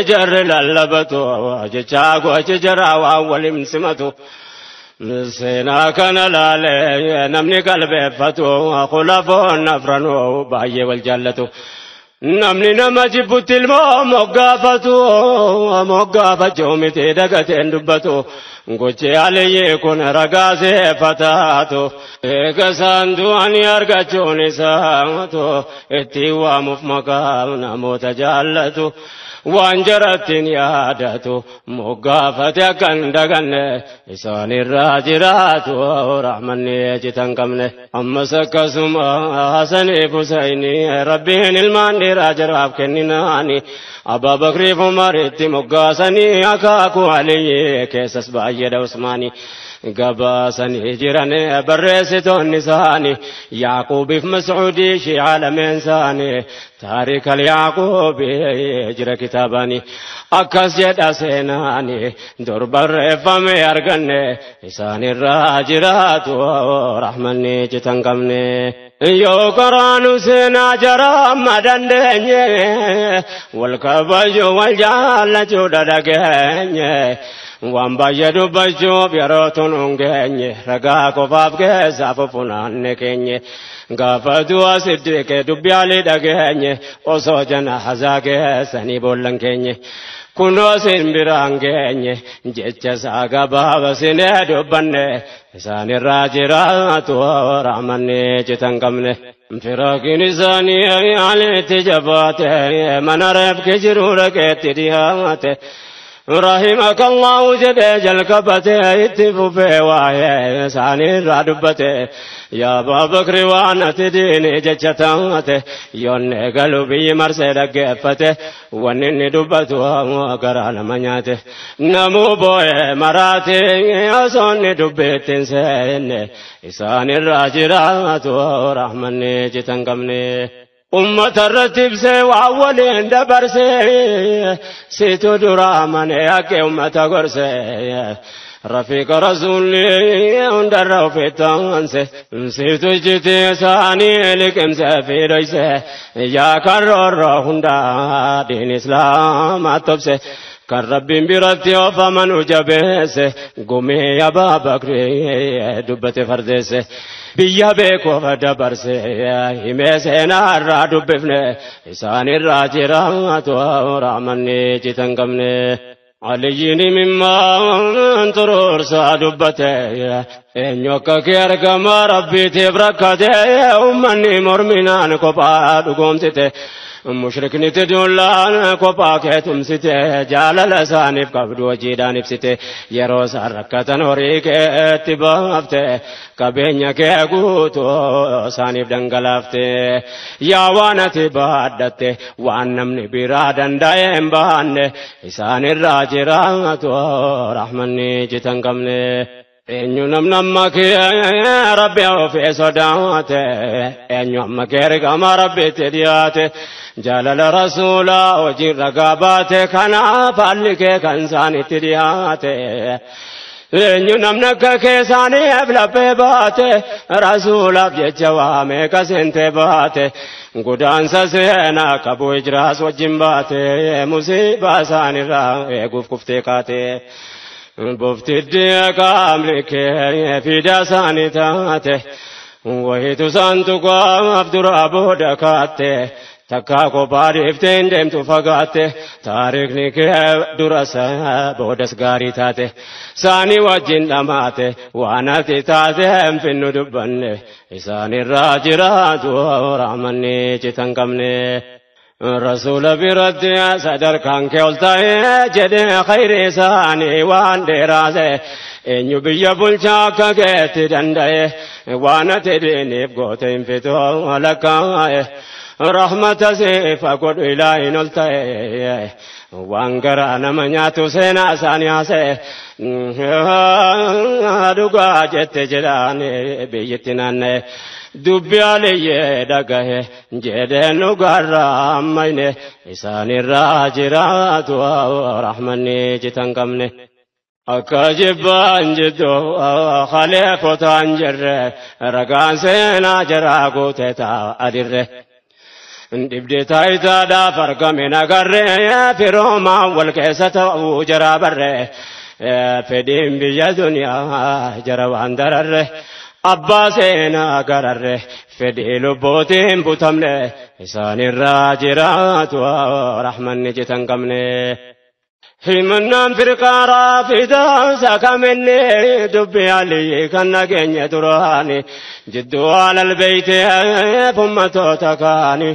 jarri lallabatu jecha gochi jara waan waliin simatu. Seenaa kana laalee namni qalbeeffatu khulafoon afranuu baay'ee wal jaallatu. Namni nama jibbutti ilmoo moggaafatu moggaafachuu miti dagateen dubbatu gochi aliyyii kun ragaa seeffataatu eega isaan du'anii argachuun isaatu ittiin waamuuf maqaa namoota jaallatu waan jarattiin yaadatu moggaafate akka hin daganne isaanirraa jiraatu rahmanni citan qabne ammas akkasuma Hasaniif Husayni rabbiin ilmaan dhiiraa jaraaf kenninaani Abaa Bakriif Umaritti moggaasanii akaakuu Aliyyii keessas baay'eedha Usmaani gabaasanii jiran barreessitoonni isaanii Yaaquubiif Mascuudii shiica lameen isaanii taarika Yaaquubii jira kitaabani akkas jedha seenaani dur barreeffame arganne isaanirraa jiraatu rahmanni citan qabne. Yoo karaanu seenaa jara amma dandeenye wal kabaju wal jaallachuu dhageenye waan baay'ee dubbachuuf yeroo tun hin geenye ragaa qofaaf keessaa fufunaanne keenye gaafa du'a siddiqee dubbi alii dhageenye osoo jana hazaa keessanii boollan keenye. Kunoo sin biraan geenye jecha isaa gabaaba sinee dubbanne isaanirraa jiraatu rahmanni citan qabne. Firaakiin isaanii alitti jabaate mana reefki jiru dhaqeetti dhiyaate. رحمك الله جدي جلكبته اتفوفي وايه ساني رادبته يا أبا بكر وانا تديني جتشتاته يوني قلبي مرسي دقفته ونني دبته وقران منياته نمو بوي مراتي أصني دبتين سين إساني الراجرات ورحمني جتنقمني أمة الرتب سي وأولين دبر سي سيتو درامن ياكي أمة قرسي رفيق رسولي اندرو في التانسي سيتو جتي ساني لكم سفي ريسي يا كرر هندا دين إسلام أتبسي kan rabbiin biratti oofaman jabeesse gumee Abaa Bakrii dubbate fardeesse biyya beekuuf dabarse himee seenaa irraa dubbifne isaanirraa jiraatu rahmanni citan qabne. Aliyyiin mimmaan xuruursaa dubbate eenyu akka kee argama rabbiitiif rakkate uummanni morminaan kophaa dhugoomsite. Mushrikni tidullaan kophaa kee tumsite jaalala isaaniif qabdu hojiidhaan ibsite yeroo isaan rakkatan horii keetti baafte qabeenya kee guutuu isaaniif dhangalaafte yaa waan ati baadhatte waan namni biraa danda'e hin baanne isaanirraa jiraatu rahmanni citan qabne. Eenyu namni amma kee rabbi ofii sodaate eenyu amma kee ergama rabbitti dhiyaate jaalala rasuulaa hojii ragaa baate kanaaf haalli kee kan isaanitti dhiyaate. Eenyu namni akka kee isaaniif laphee baate rasuulaaf jecha waamee kaseentee baate godaansa seenaa qabu hijiraas wajjin baate musiibaa isaanirraa eeguuf kuftee kaate. Boftiddi qaamni kee fida isaanii taate wayitu isaantu qaamaaf duraa booda kaatte takkaa kophaa dhiiftee hin deemtu fagaatte taariikni kee duras boodas gaarii taate isaanii wajjin dhamaate waan ati taate hin finnu dubbanne isaanirraa jiraatu rahmanni citan qabne. Rasuula biratti sadarkaan kee ol ta'ee jedhee khayri isaanii waan dheeraase eenyu biyya bulchaa akka keetti danda'e waan ati diiniif goote hin fitu lakkaa'e rahmata siif godhu ilaahin ol ta'e waan garaa nama nyaatu seenaa isaanii haasa'e dhugaa jette jedhaan biyyatti naanna'e. Dubbi aliyyee dhagahe jedheen dhugaarraa ammayne isaanirraa jiraatu rahmanni citan qabne. Akka jibbaan jiddu khaleefotaan jirre ragaan seenaa jaraa guutee taa'a dirre. Dhibde taayitaadhaaf argame nagarre firoomaan wal keessa ta'uu jaraa barre fedhiin biyya duniyaa jara waan dararre. Abbaa seenaa gararre fedhii lubbuutiin butamne isaanirraa jiraatu rahmanni citan qabne. Himannaan firqaa raafidaa sakaminni dubbi alii kan nageenya duraani jidduu alal beeytee ummatoota kaani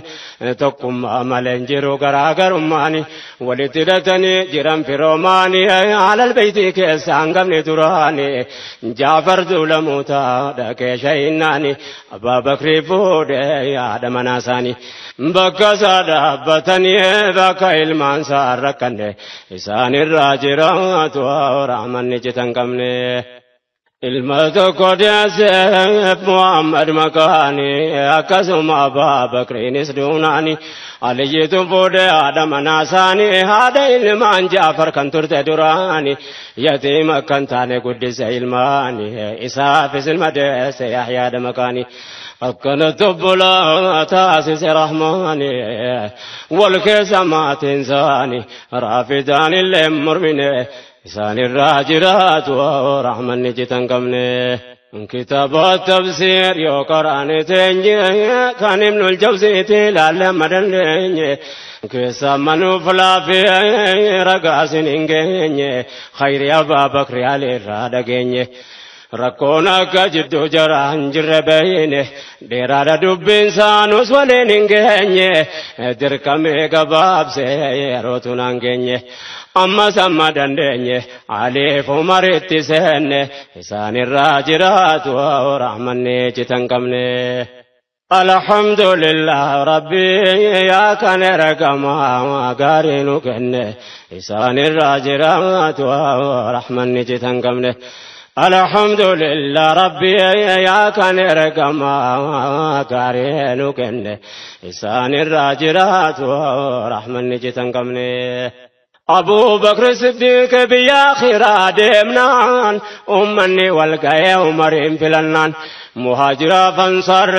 tokkummaa malee hin jiru garaagarummaani walitti hidhatanii jiran firoomaani alal beeytii keessa hangafni duraani Jaafar duulamuuta dhaqee shayinnaani Abbaa Bakrii fuudhee yaada manaa isaanii bakka isaa dhaabbatanii bakka ilmaan isaa rakkanne isaanirraa jiraatu rahmanni citan qabne. Ilma tokko deesseef Muhammad maqaani akkasuma Abbaa Bakriinis duunaani Aliyyiitu fuudhee haadha manaa isaanii haadha ilmaan Jaafar kan turte duraani yatiima kan taane guddise ilmaani isaafis ilma deesse Yahyaadha maqaani. Akkanatti obbolaa taasise Rahmaani wal keessa maatiin isaanii raafidaan illee mormine isaanirraa jiraatu rahmanni citan qabne. Kitaaba tafsiir yoo qaraane teenye kan Ibnul Jawziitti ilaalle amma dandeenye keessa manuuf laafee ragaasin hin geenye khayri Abbaa Bakri Aliirraa dhageenye. Rakkoon akka jidduu jara hin jirre beeyne dheeraadha dubbiin saanus waliin hin geenye dirqamee gabaabsee yerootu naan geenye ammas amma dandeenye Aliif Umaritti seenne isaanirraa jiraatu rahmanni citan qabne. Alhamdulillah Rabbi yaa kan ergamaa gaarii nu kenne isaanirraa jiraatu rahmanni citan qabne. Alhamdulillah Rabbi yaa kan ergamaa gaarii nu kenne isaanirraa jiraatu rahmanni citan qabne. Abu Bakr Siddiq biyya akhiraa deemnaan ummanni wal ga'ee Umariin filannaan muhaajiraaf ansaar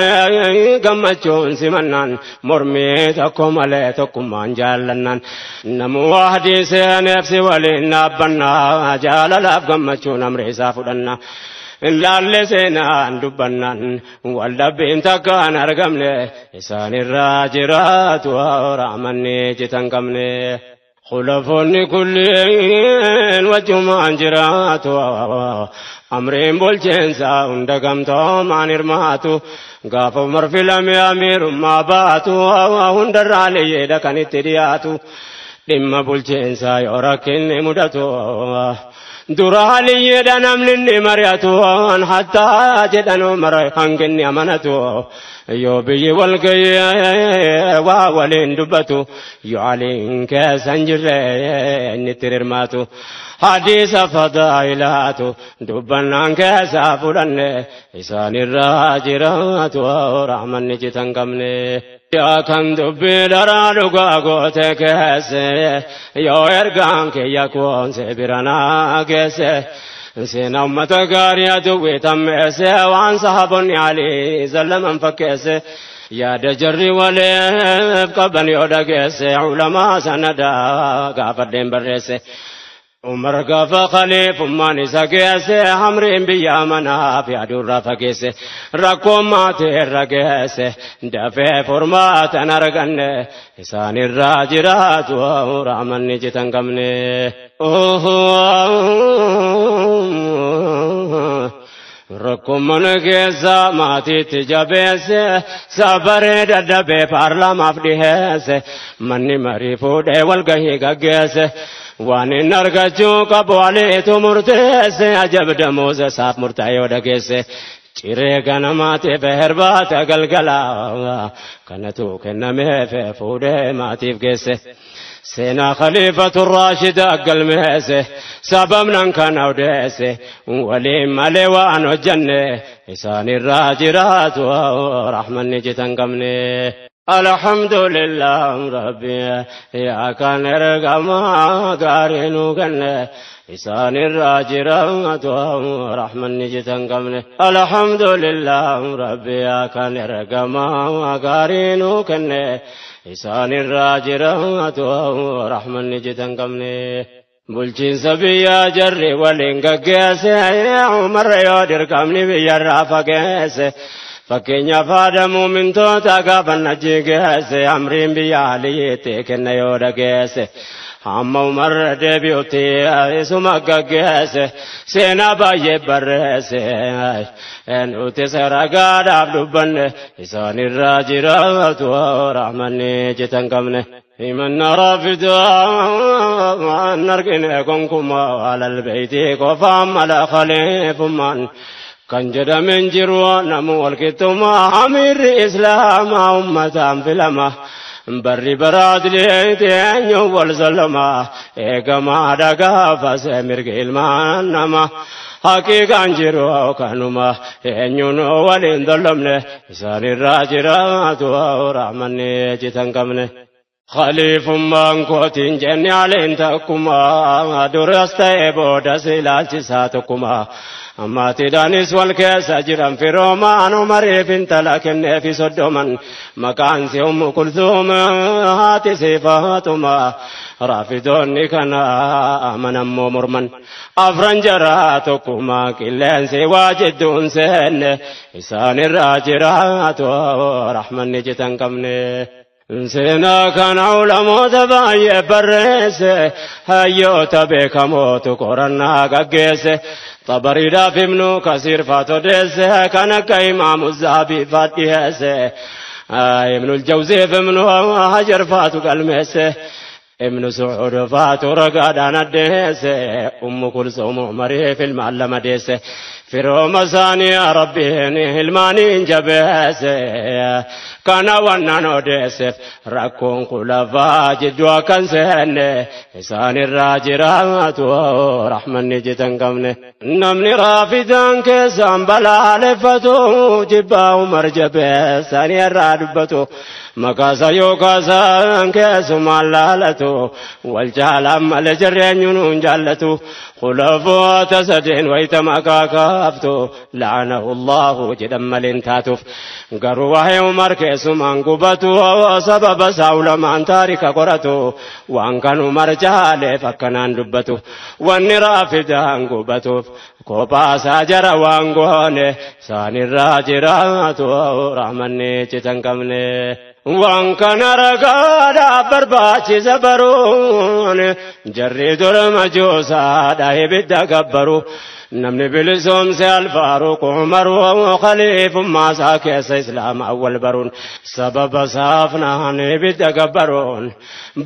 gammachuun simannaan mormii tokko malee tokkummaan jaallannaan namuu ahdii seeneef si waliin dhaabbannaa jaalalaaf gammachuun amri isaa fudhannaa. Laalle seenaan dubbannaan wal dhabbiin takkaan argamne isaanirraa jiraatu rahmanni citan qabne. Khulafoonni kulliin wajjumaan jiraatu amriin bulchiinsaa hunda gamtoomaan hirmaatu gaafa Umar filame amiirummaa baatu hundarraa liyyeedha kan itti dhiyaatu dhimma bulchiinsaa yoo rakkinni mudatu dura liyyeedha namni inni mari'atu hattaa jedhan Umar hanginni amanatu yoo biyyi wal ga'ee waa waliin dubbatu yoo aliin keessa hin jirre inni itti hirmaatu hadiisa fadaa'ilaatu dubbannaan keessa fudhanne isaanirraa jiraatu rahmanni citan qabne. Yaa kan dubbii daraa dhugaa goote keesse yoo ergaan kiyya koonse bira naa geesse. Seenaa uummata gaarii aduwwee tammeesse waan sahaabonni Alii zallaman fakkeesse yaada jarri waliif qaban yoo dhageesse ulamaa sanadaa gaafadheen barreesse. Umar gaafa khaliifummaan isa geesse hamriin biyya manaaf yaaduurraa fageesse rakkoon maatii irra geesse dafee furmaatan arganne isaanirraa jiraatu rahmanni citan qabne. Rakkoon mana keessa maatiitti jabeesse sabaree dadhabee paarlaamaaf dhiheesse manni marii fuudhee walgahii gaggeesse. Waan inni argachuu qabu Aliitu murteesse ajab damuusa isaaf murtaa'e yoo dhageesse ciree ganamaatiif herbaata galgalaa kanatu kennameef fuudhee maatiif geesse. Seenaa Khaliifatu Raashida galmeesse sababnan kana odeesse waliin malee waan hojjenne isaanirraa jiraatu rahmanni citan qabne. Alhamdulillah Rabbi yaa kan ergamaa gaarii nu kenne isaanirraa jiraatu rahmanni citan qabne. Alhamdulillah Rabbi yaa kan ergamaa gaarii nu kenne isaanirraa jiraatu rahmanni citan qabne. Bulchiinsa biyyaa jarri waliin gaggeesse Umar yoo dirqamni biyyarraa fageesse. Fakkeenyaaf haadha muumintoota gaafa achi geesse amriin biyya aliitti kenna yoo dhageesse. Hamma Umar deebi'utti isuma gaggeesse seenaa baay'ee barreesse. Nuti ragaadhaaf dubbanne isaanirraa jiraatu rahmanni citan qabne. Himanna raafidaa argine gonkumaa alal beeyti qofaan mala khaliifummaan. Kan jedhamen jiru namu walqixxummaa amiirri islaamaa ummataan filama. Barri baraatilee eenyu wal zalama eegamaa dhagaafas mirga ilmaan nama. Haqiiqaan jiru kanuma eenyuun waliin dollomne isaanirraa jiraatu rahmanni citan qabne. Khaliifummaan kootiin jenne aleen takkuma duras ta'e boodas ilaalchisaa tokkuma. Maatiidhaanis wal keessa jiran firoomaan Umariif intala kenneefi soddoman maqaan si Ummu Kulsuum haati si Faatuma raafidoonni kana amanammoo morman afran jaraa tokkuma qilleensi waa jidduun seenne isaanirraa jiraatu rahmanni citan qabne. Seenaa kana ulamoota baay'ee barreesse hayyoota beekamootu qorannaa gaggeesse. Xabariidhaaf Ibnu Kasiir faatu odeesse kan akka Imaamu Zahabii faat dhiyeesse. Ibnul Jawziif Ibnu Hajar faatu galmeesse. Ibnu Sucuud faatu ragaadhaan addeesse. Ummu Kulsuum Umariif ilmaan lama deesse. Firooma isaanii Rabbiin ilmaaniin jabeesse. Kana wannan odeesseef rakkoon khulafaa jidduu akkan seenne isaanirraa jiraatu rahmanni citan qabne. Namni raafidaan keessaan balaaleffatu jibbaa Umar jabeessanii irraa dubbatu. Maqaasa yookaasaan keessumaan laalatu wal jaalaan malee jireenyuun hin jaallatu. Khulafoota sadeen wayita maqaa kaaftu la'anahu Allahu jedhan malee hin taatuuf. Garuu waa'ee Umar keessumaan gubatu sababa isaa ulamaan taarika qoratu waan kan Umar jaaleef akkanaan dubbatu. Wanni raafidaan gubatuuf kophaasaa jara waan goone isaanirraa jiraatu rahmanni citan qabne. Waan kana ragaadhaaf barbaachisa baruun jarri dura majoosaadha ibidda gabbaru. Namni bilisoomse Alfaaruq Umaru khaliifummaa isaa keessa islaama awwal baruun sababa saafnaan ibidda gabbaruun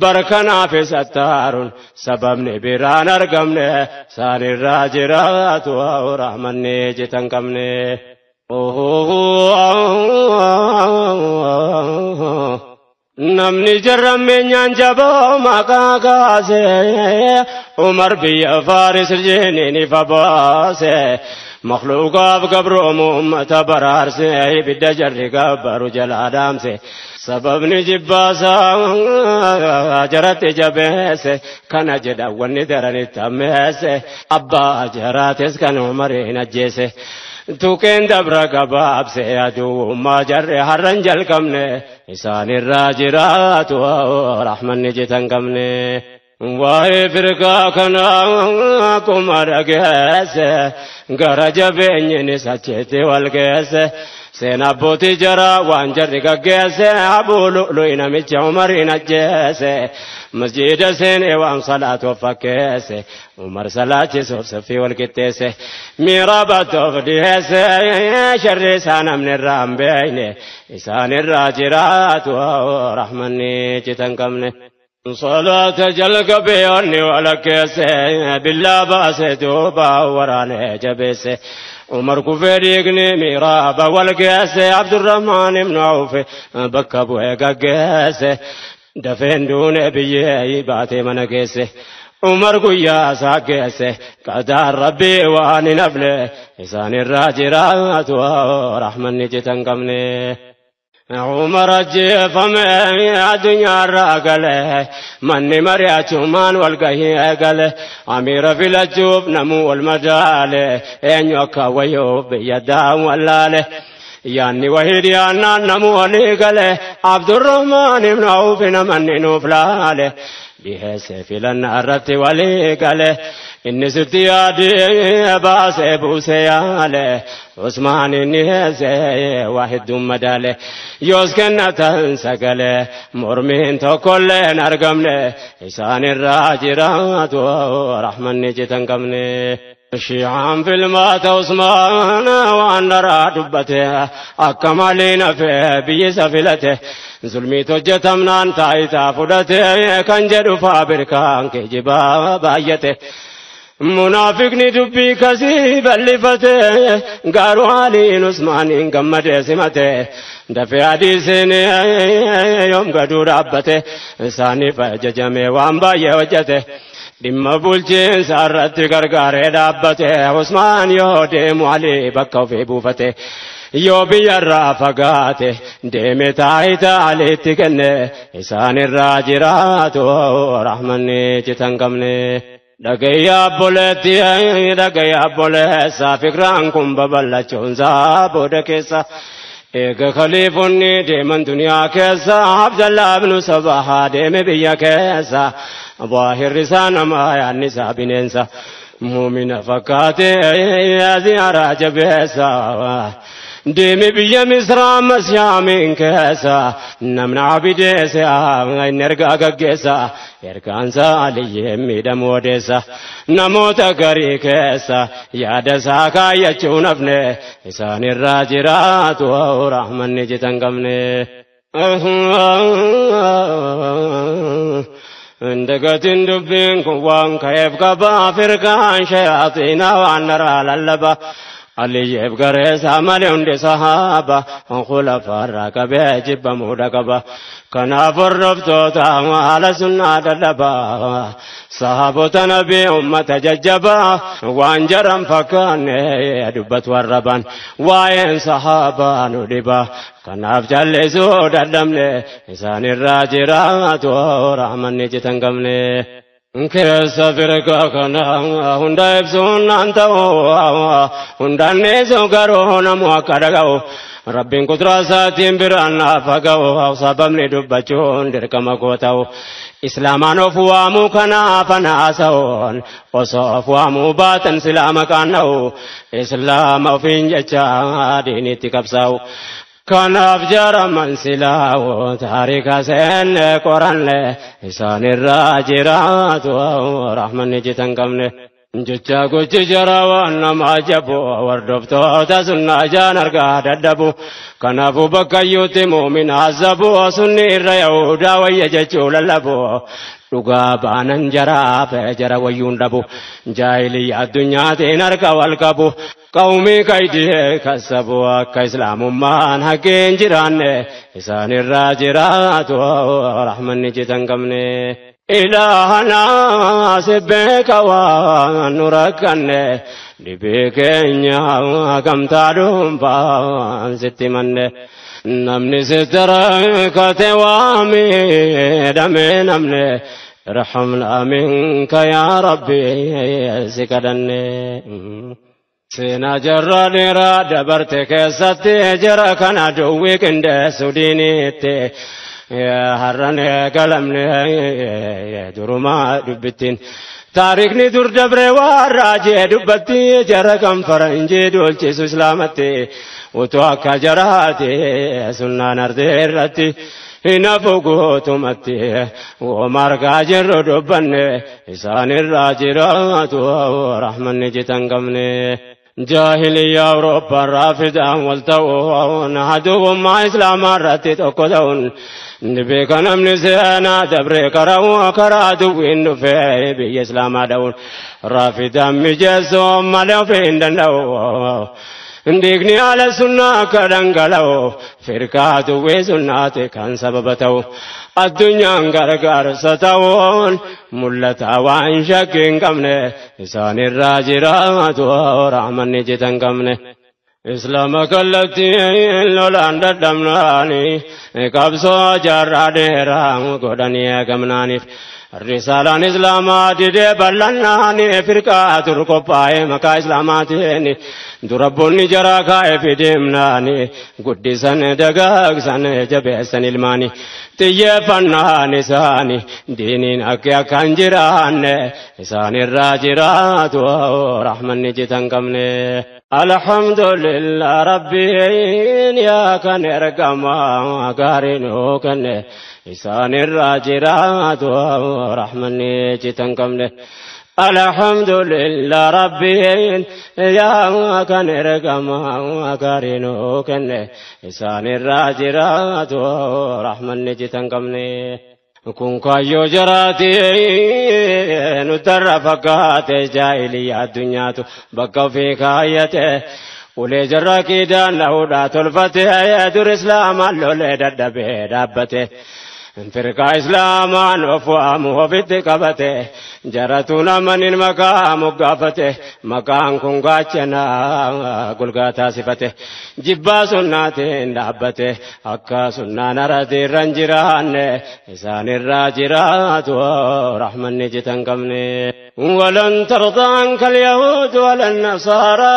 barkanaaf isattaaruun sababni biraan argamne isaanirraa jiraatu rahmanni citan qabne. Namni jarrammeenyaan jaboo maqaa kaase Umar biyya Faaris jeeniin ifa baase makhluuqaaf gabroomu ummata baraarse ibidda jarri gabbaru jalaa dhaamse sababni jibbaasaa jaratti jabeesse kana jedha wanni daranitti ammeesse abbaa jaraates kan Umariin ajjeese. Tuqeen dabra gabaabse aduwwummaa jarre har'an jalqabne isaanirraa jiraatu rahmanni citan qabne. Waa'ee firqaa kanaa akkuma dhageesse gara jabeenyinis achitti wal geesse. Seenaa abbootii jaraa waan jarri gaggeesse Abuu Lu'lu'i namicha Umariin ajjeese. Masjiida seenee waan salaatuuf fakkeesse Umar salaachisuuf saffii wal qixxeesse. Miirabatoof dhiyeesse sharri isaa namni irraa hin beekne isaanirraa jiraatu rahmanni citan qabne. Salaata jalqabee onni walakkeesse billaa baase duuba waraanee jabeesse. Umar kufee dhiigni miiraaba wal geesse Abdurrahmaan ibnu Awf bakka bu'ee gaggeesse. Dafeen duune biyyee baatee mana geesse. Umar guyyaa isaa geesse qadaan Rabbii waan hin hafne isaanirraa jiraatu rahmanni citan qabne. Umar ajjeefame addunyaarraa gale manni mari'achumaan wal gahii eegale amiira filachuuf namuu wal madaale eenyu akka wayyoof biyya daan wallaale. Yaanni wahii dhiyaannaan namuu walii gale Abdurrahmaan ibnu Awf namanni nuuf laale. Dhiheesse filannaa irratti walii gale inni sitti yaadee baasee buusee yaale Usmaan inni heesse waa hedduun madaale yoos kennatan sagalee mormiin tokkollee hin argamne isaan irraa jiraatu rahmanni citan qabne. Shiicaan filmaata Usmaan waan daraa dubbate akka malee nafee biyyi isa filate zulmiit hojjetamnaan taayitaa fudhate kan jedhu faabirkaan geejjibaa baay'ate. Munaafiqni dubbii kasii bal'ifate garuu Aliin Usmaaniin gammadee simate dafee hadiisiin yoom gaduu dhaabbate isaaniif ajajame waan baay'ee hojjete. Dhimma bulchiinsa irratti gargaaree dhaabbate Usmaan yoo deemu Alii bakka ofii buufate yoo biyyarraa fagaate deeme taayitaa Aliitti kenne isaan irraa jiraatu rahmanni citan qabne. Dhagayyaa obboleetti dhagayyaa obboleessa fikraan kun babal'achuunsaa booda keessa. Eega khaliifonni deeman duniyaa keessa Abdallaa ibnu Sabahaa deeme biyya keessa. Zaahirri isaa namaa yaadni isaa bineensa. Muumina fakkaatee ziyaaraa jabeessa. Deeme biyya Misraa ammas Shaamiin keessa. Namni abideessa inni ergaa gaggeessa. Ergaansaa Aliyyee miidhamu odeessa. Namoota garii keessa yaada isaa kaayyachuu nafne isaan irraa jiraatu rahmanni citan qabne. Indagatiin dubbiin kun waan ka'eef qaba firqaan shayaaxiinaa waan naraa lallaba. Aliyyeef gareessaa malee hundi sahaaba khulafaarraa qabee jibbamuudha qaba. Kanaaf hordoftoota haala sunnaa dadhaba. Sahaabota nabii ummata jajjabaa waan jaran fakkaanne dubbatu warraban waa'een sahaabaa nu dhiba. Kanaaf jallisuu dadhabne isaan irraa jiraatu rahmanni citan qabne. Keessa firqa kana hunda ibsuun naan ta'u hundaan dhiisu garuu namu akka dhaga'u Rabbiin kuduraa isaatiin biraan naaf haga'u sababni dubbachuun dirqama koo ta'u Islaamaan of waamuu kanaaf anaasa'uun osoo of waamuu baatan silaa maqaan dha'u Islaama ofiin jecha diinitti qabsaa'u. Kanaaf jaraman silaa'u taarika seenne qoranne isaan irraa jiraatu rahmanni citan qabne. Jecha gochi jara waan nama ajabu hordoftoota sunnaa jaan argaa dadhabu. Kanaafuu bakka iyyuutti muumina azabu sunni irra yahudaa wayya jechuu lallabu. Dhugaa baanan jaraaf jara wayyuun dhabu. Jaahiliyya addunyaatiin harka wal qabu. Qawmii kaydii kasabu akka islaamummaan haqeen jiraanne isaan irraa jiraatu rahmanni citan qabne. Ilaahana si beeka waan nu rakkanne dhibee keenya gamtaa dhuunfaan sitti manne. Namni sitti rakkate waa miidhame namne irhamnaa minka yaa Rabbi si kadhanne. Seenaa jarra dheeraa dabarte keessatti jara kana duwwii qindeessu diiniitti. Har'aan galamne durumaa dubbittiin. Taarikhni dur dabre waan raajee dubbatti jara kan faranjii duulchisu islaamatti. Utuu akka jaraati sunnaan ardee irratti. Hinafu guutumatti wooma argaa jirru dubbanne isaan irraa jiraatu rahmanni citan qabne. Jaahiliyyaa Awurooppaa fidaan wal ta'uun haduwummaa Islaamaa irratti tokko ta'uun ni beeka namni seenaa dabree karaa duwwiin dhufee biyya Islaamaa dha'uun raafidaan mijeessuu malee ofii hin danda'u. Dhiigni haala sunnaa akka dhangala'u firqaa duwwee sunnaati kan sababa ta'u. Addunyaan gargaarsa ta'uun mul'ata waan shakkii hin qabne isaan irraa jiraatu rahmanni citan qabne. Islaama kallattiin lolaan dadhabnaani qabsoo jaarraa dheeraa godhanii eegamnaaniif risaalaan islaamaa didee bal'annaani firqaa dur qophaa'e maqaa islaamaatiin durabboonni jaraa kaa'e fidimnaani guddisan dagaagsan jabeessan ilmaani xiyyeeffannaan isaani diiniin akka akkan jiraanne isaanirraa jiraatu rahmanni jitan qabne. Alhamdulillah Rabbiin yaa kan ergamaa gaarii nuu kenne isaanirraa jiraatu rahmanni jitan qabne. Alhamdulillah Rabbiin yaa kan ergamaa gaarii nuu kenne isaanirraa jiraatu rahmanni jitan qabne. Kun kaayyoo jaraati nutarra fakkaate jaahiliyyaa addunyaatu bakka ofii kaayyate ulee jarra kiidaan lahuudhaa tolfate dur islaamaan lolee dadhabee dhaabbate. Firqaa islaamaan of waamu ofitti qabate jaratu namanin maqaa moggaafate maqaan kun gaachanaa golgaa taasifate jibbaa sunnaatiin dhaabbate akka sunnaan aratiirran jiraanne isaanirraa jiraatu rahmanni jitan qabne. ولن ترضى عنك اليهود ولا النصارى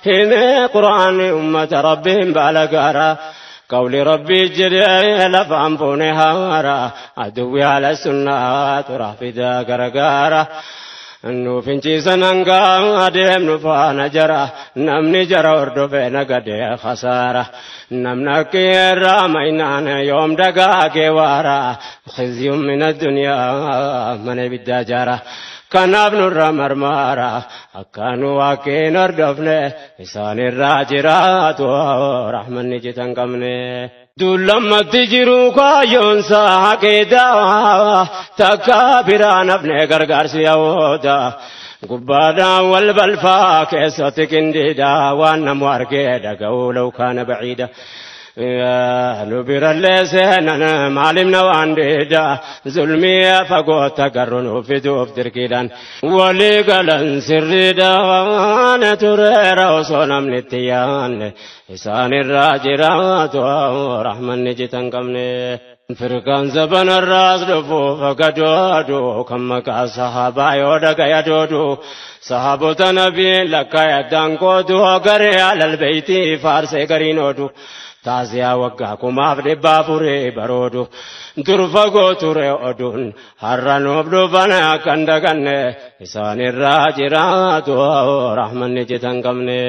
هم قرآن أمة ربهم بالقارا قول ربي جل فأنفوني هارا عدوي على السنة ترى في ذا غرغارا نوفنجي سننغا أدم نفانا جرا نمني جرا وردفنا قد خسارة نمنا كيرا مينان يوم دقا كوارا خزي من الدنيا من بدا جرا kanaaf nurra marmaara akka nu waaqeen hordofne isaanirraa jiraatu rahmanni jitan qabne. Dullammatti jiru kaayyoonsa haqeedaa takka biraa nafne gargaarsi yahooda. Gubbaadhaan wal balfaa keessatti qindiidhaa waan namu argee dhaga'uu law kaana baciida. Nu birallee seenan maalimna waan diida zulmii fagoota garuu nu fiduuf dirqiidhaan walii galan sirriidhaan tureera osoo namni itti yaanne isaanirraa jiraatu rahmanni jitan qabne. Firqaan zabanarraas dhufuuf gadoodu kan maqaa sahaabaa yoo dhagaya doodu sahaabota nabiin lakkaa'addaan qoodu garee alal beeytii faarsee gariin oodu. Taasiyaa waggaa 1400 baroodu dur fagoo ture oduun har'a nuuf dhufan akkan daganne isaanirraa jiraatu rahmanni jitan qabne.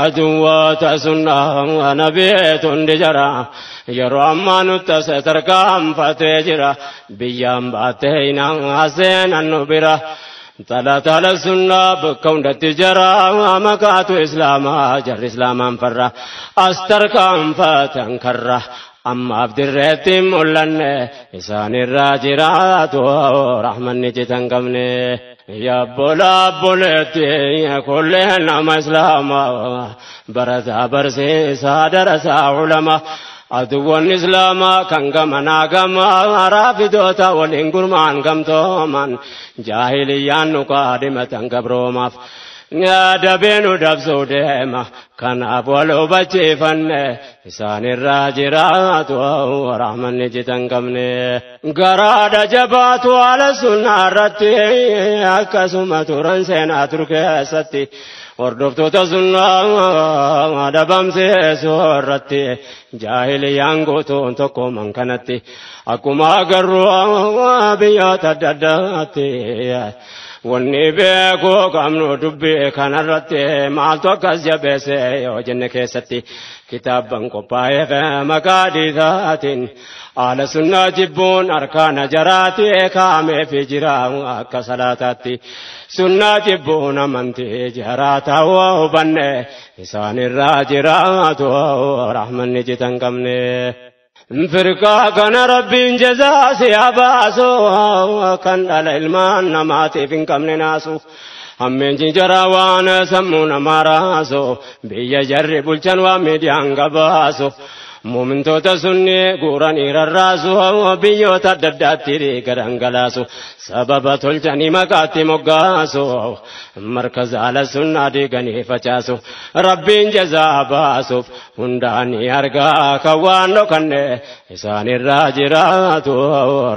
Aduwwoota sunnaa nabiitu hundi jara yeroo ammaa nutti as tarkaanfatee jira biyyaan baattee hinaan seenan nu bira. Tala sunnaa bakka hundatti jara maqaatu islaamaa jarri islaamaan farra as tarkaanfatan karra ammaaf dirreetti mul'anne isaanirraa jiraatu rahmanni jitan qabne. Yabbola abboleetti kulleen nama islaamaa barataa barsiisaa darasaa ulamaa. Aduwwan islaamaa kan gamanaa gamaa raafidoota waliin gurmaan gamtooman jaahiliyyaan nu kaadhimatan gabroomaaf dabee nu dabsuu deema kanaaf wal hubachiifanne isaanirraa jiraatu rahmanni jitan qabne. Garaadha jabaatu haala sunnaa irratti akkasuma turan seenaa tur keessatti. Hordoftoota sunnaa dhabamsiisuu irratti jaahiliyyaan guutuun tokkooman kanatti akkuma agarru biyyoota adda addaatti wanni beekuu qabnu dubbii kanarratti maaltu akkas jabeesse yoo jenne keessatti kitaabban qophaa'eef maqaa dhiisaatiin haala sunnaa jibbuun harkaana jaraati kaameefi jira akka salaataatti sunnaa jibbuun amantii jaraa ta'uu hubanne isaanirraa jiraatu rahmanni jitan qabne. Firqaa kana rabbiin jazaa si haa baasu kan dhala ilmaan namaatiif hin qabne naasu. Hammeenji jaraa waan sammuu namaa raasu biyya jarri bulchan waan miidiyaan gabaasu. Muumintoota sunni guuranii rarraasu biyyoota adda addaatti gadhangalaasu sababa tolchanii maqaatti moggaasu markaza ala sunnaa diiganii facaasu rabbiin jazaa baasuuf hundaanii argaa kan waan dhokanne isaanirraa jiraatu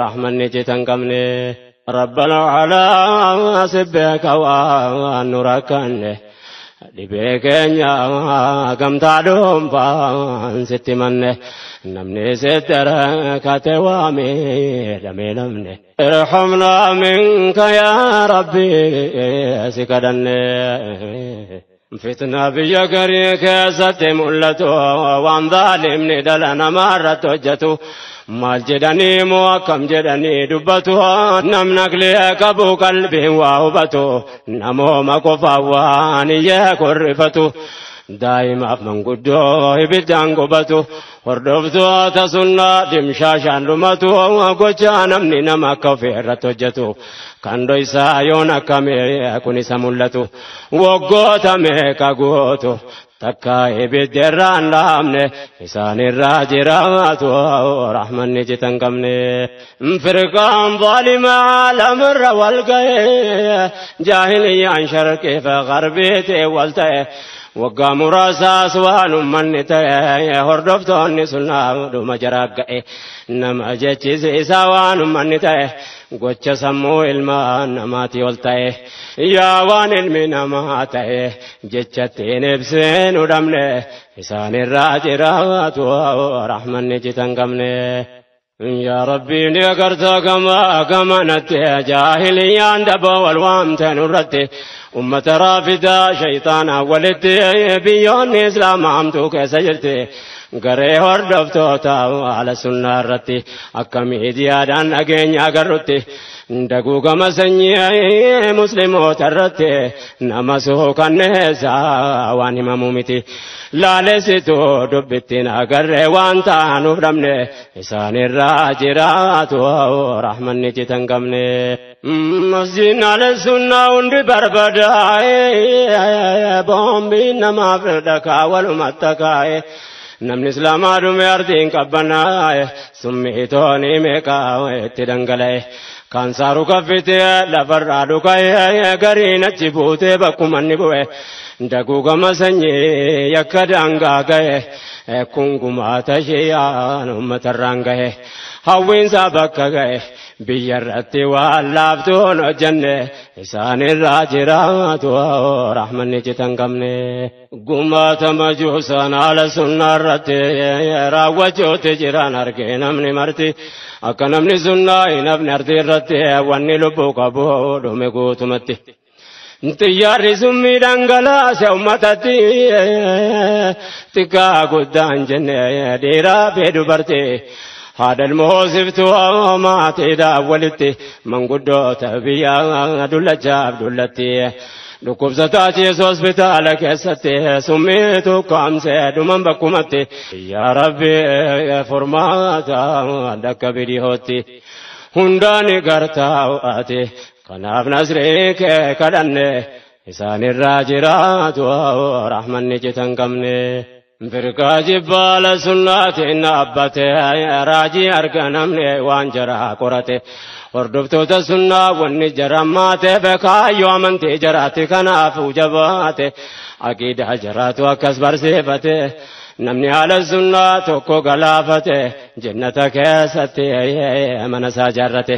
rahmanni citan qabne. Rabbal alaa sibbeeka waan nu rakkanne. Dhibee keenya gamtaa dhuunfaan sitti manne namni sitti rakkate waamee dhamee namne. Irhamnaa minka yaa Rabbi si kadhanne. Fitna biyya garii keessatti mul'atu waan zaalimni dhala namaa irratti hojjetu. Maal jedhanii moo akkam jedhanii dubbatu namni aqlii qabu qalbiin waa hubatu namooma qofaan waan iyyee korrifatu daa'imaaf manguddoo ibiddaan gubatu hordoftoota sunnaa dimshaashaan dhumatu gochaa namni nama akka ofii irratti hojjetu kan dhoysaa yoon akkamee kun isa mul'atu waggoota meeqa gootu. Takka ibidda irraan dhaabne isaanirraa jiraatu rahmanni citan qabne. Firqaan zaalimaa lamarra wal ga'e jaahiliyyaan sharqii fi garbiitii wal ta'e waggaa muraasaas waan ummanni ta'e hordoftoonni sunnaa dhuma jaraa ga'e nama jechisiisaa waan ummanni ta'e gocha sammuu ilmaa namaatii ol ta'e yaa waan ilmi namaa ta'e jechattiin ibsinu dhabne isaanirraa jiraatu rahmanni citan qabne. Yaa Rabbi ni agartaa gama gamanatti jaahiliyyaan daboo wal waamte nurratti ummata raafidaa shayxaanaa walitti biyyoonni islaamaa hamtuu keessa jirti. Garee hordoftoota haala sunnaa irratti akka miidiyaadhaan dhageenya agarrutti daguugama sanyii musliimoota irratti nama suukanneessaa waan himamu miti. Laalessituu dubbittiin agarree waan taanuuf dhabne isaanirraa jiraatu rahmanni citan qabne. Masjiidni haala sunnaa hundi barbadaa'e boombiin namaaf dhakaa walumatti kaa'e. Namni islaamaa dhume ardiin qabbanaa'e summii toonii meeqaa itti dhangala'e. Kaansaaru kaffitee lafarraa dhuka'e gariin achi buutee bakkuma inni bu'e. Daguugama sanyii yakka daangaa ga'e kun gumaata shi'aan uummatarraan ga'e. Hawwiinsaa bakka ga'e biyya irratti waan laaftuun hojjenne isaanirraa jiraatu rahmanni citan qabne. Gumaata majuusaan haala sunnaa irratti raawwachuutti jiran argee namni marti akka namni sunnaa hin hafne ardii irratti wanni lubbuu qabu dhume guutumatti. Xiyyaarri summii dhangalaase uummatatti xiqqaa guddaan jenne dhiiraa fi dubartii. Haadha ilmoo maatiidhaaf walitti manguddoota biyyaa dullachaaf dullatti. Dhukkubsataa ciisu hospitaala keessatti summii tukkaamsee dhuman bakkumatti. Yaa Rabbi furmaata dhakka bidihootti hundaan gartaa ati kanaaf nasrii kee kadhanne isaanirraa jiraatu rahmanni citan qabne. Firqaa jibbaala sunnaatiin dhaabbate raajii arga namni waan jaraa qorate hordoftoota sunnaa wanni jara maateef kaayyoo amantii jaraatti kanaafuu jabaate aqiidaa jaraatu akkas barsiifate namni haala sunnaa tokko galaafate jannata keessatti mana isaa jaarrate.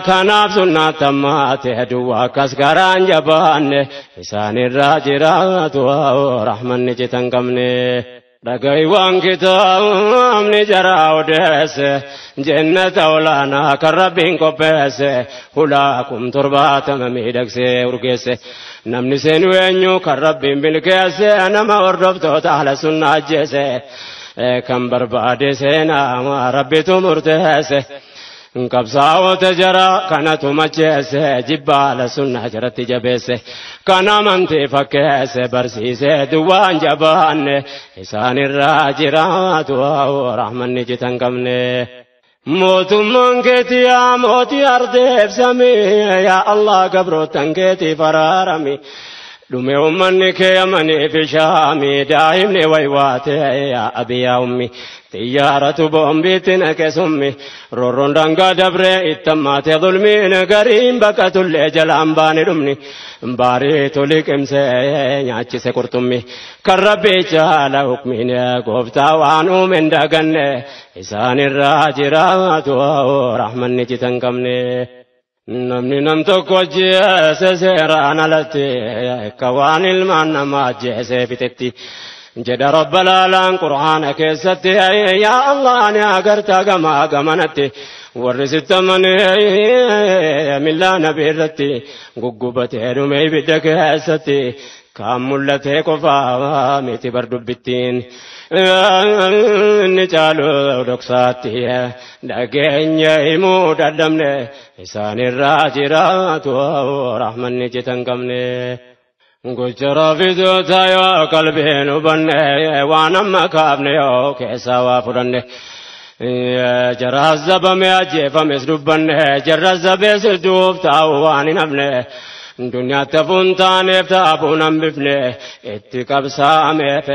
Kanaaf sunnaa tammaate duwwaa akkas garaan jabaanne isaanirraa jiraatu rahmanni citan qabne. Dhagahi waan kitaabni jaraa odeesse jannata olaanaa kan rabbiin qopheesse hulaa kum 70 miidhagsee urgeesse namni seenu eenyu kan rabbiin milkeesse nama hordoftoota ahla sunnaa ajjeese kan barbaade seenaa rabbitu murteesse. Qabsaa'ota jara kanatu macheesse jibbaala sunnaa jaratti jabeesse kan amantii fakkeesse barsiise duwwaan jabaanne isaanirraa jiraatu rahmanni citan qabne. Mootummaan keetii yaa mootii ardeef samii yaa Allah gabrootan keetii faraarami. Dhume ummanni kee Yamanii fi Shaamii daa'imni waywaate yaa abi yaa ummi xiyyaaratu boombiitti naqe summi roorroon daangaa dabree ittammaate zulmiin gariin baqatullee jalaan baane dhumni baariitu liqimsee nyaachise qurxummi kan rabbii caala hukmiin gooftaa waan uume hin daganne isaanirraa jiraatu rahmanni citan qabne. Namni nam tokko ajjeese seeraan alatti akka waan ilmaan namaa ajjeesee fixetti jedha rabba laalaan qur'aana keessatti yaa Allah ni agartaa gamaa gamanatti warri sittamanii millaa nabi irratti guggubatee dhume ibidda keessatti kaan mul'atee qofaa miti bar dubbittiin inni caalu dhoksaatti dhageenya himuu dadhabne isaanirraa jiraatu rahmanni citan qabne. Gocha raafitoota yoo qalbiin hubanne waan amma kaafne yoo keessaa waa fudhanne. Jara zabame ajjeefames dubbanne jarra zabees duuf taa'u waan hin hafne. Duniyaatti hafuun taaneef taafuun hambifne itti qabsaameef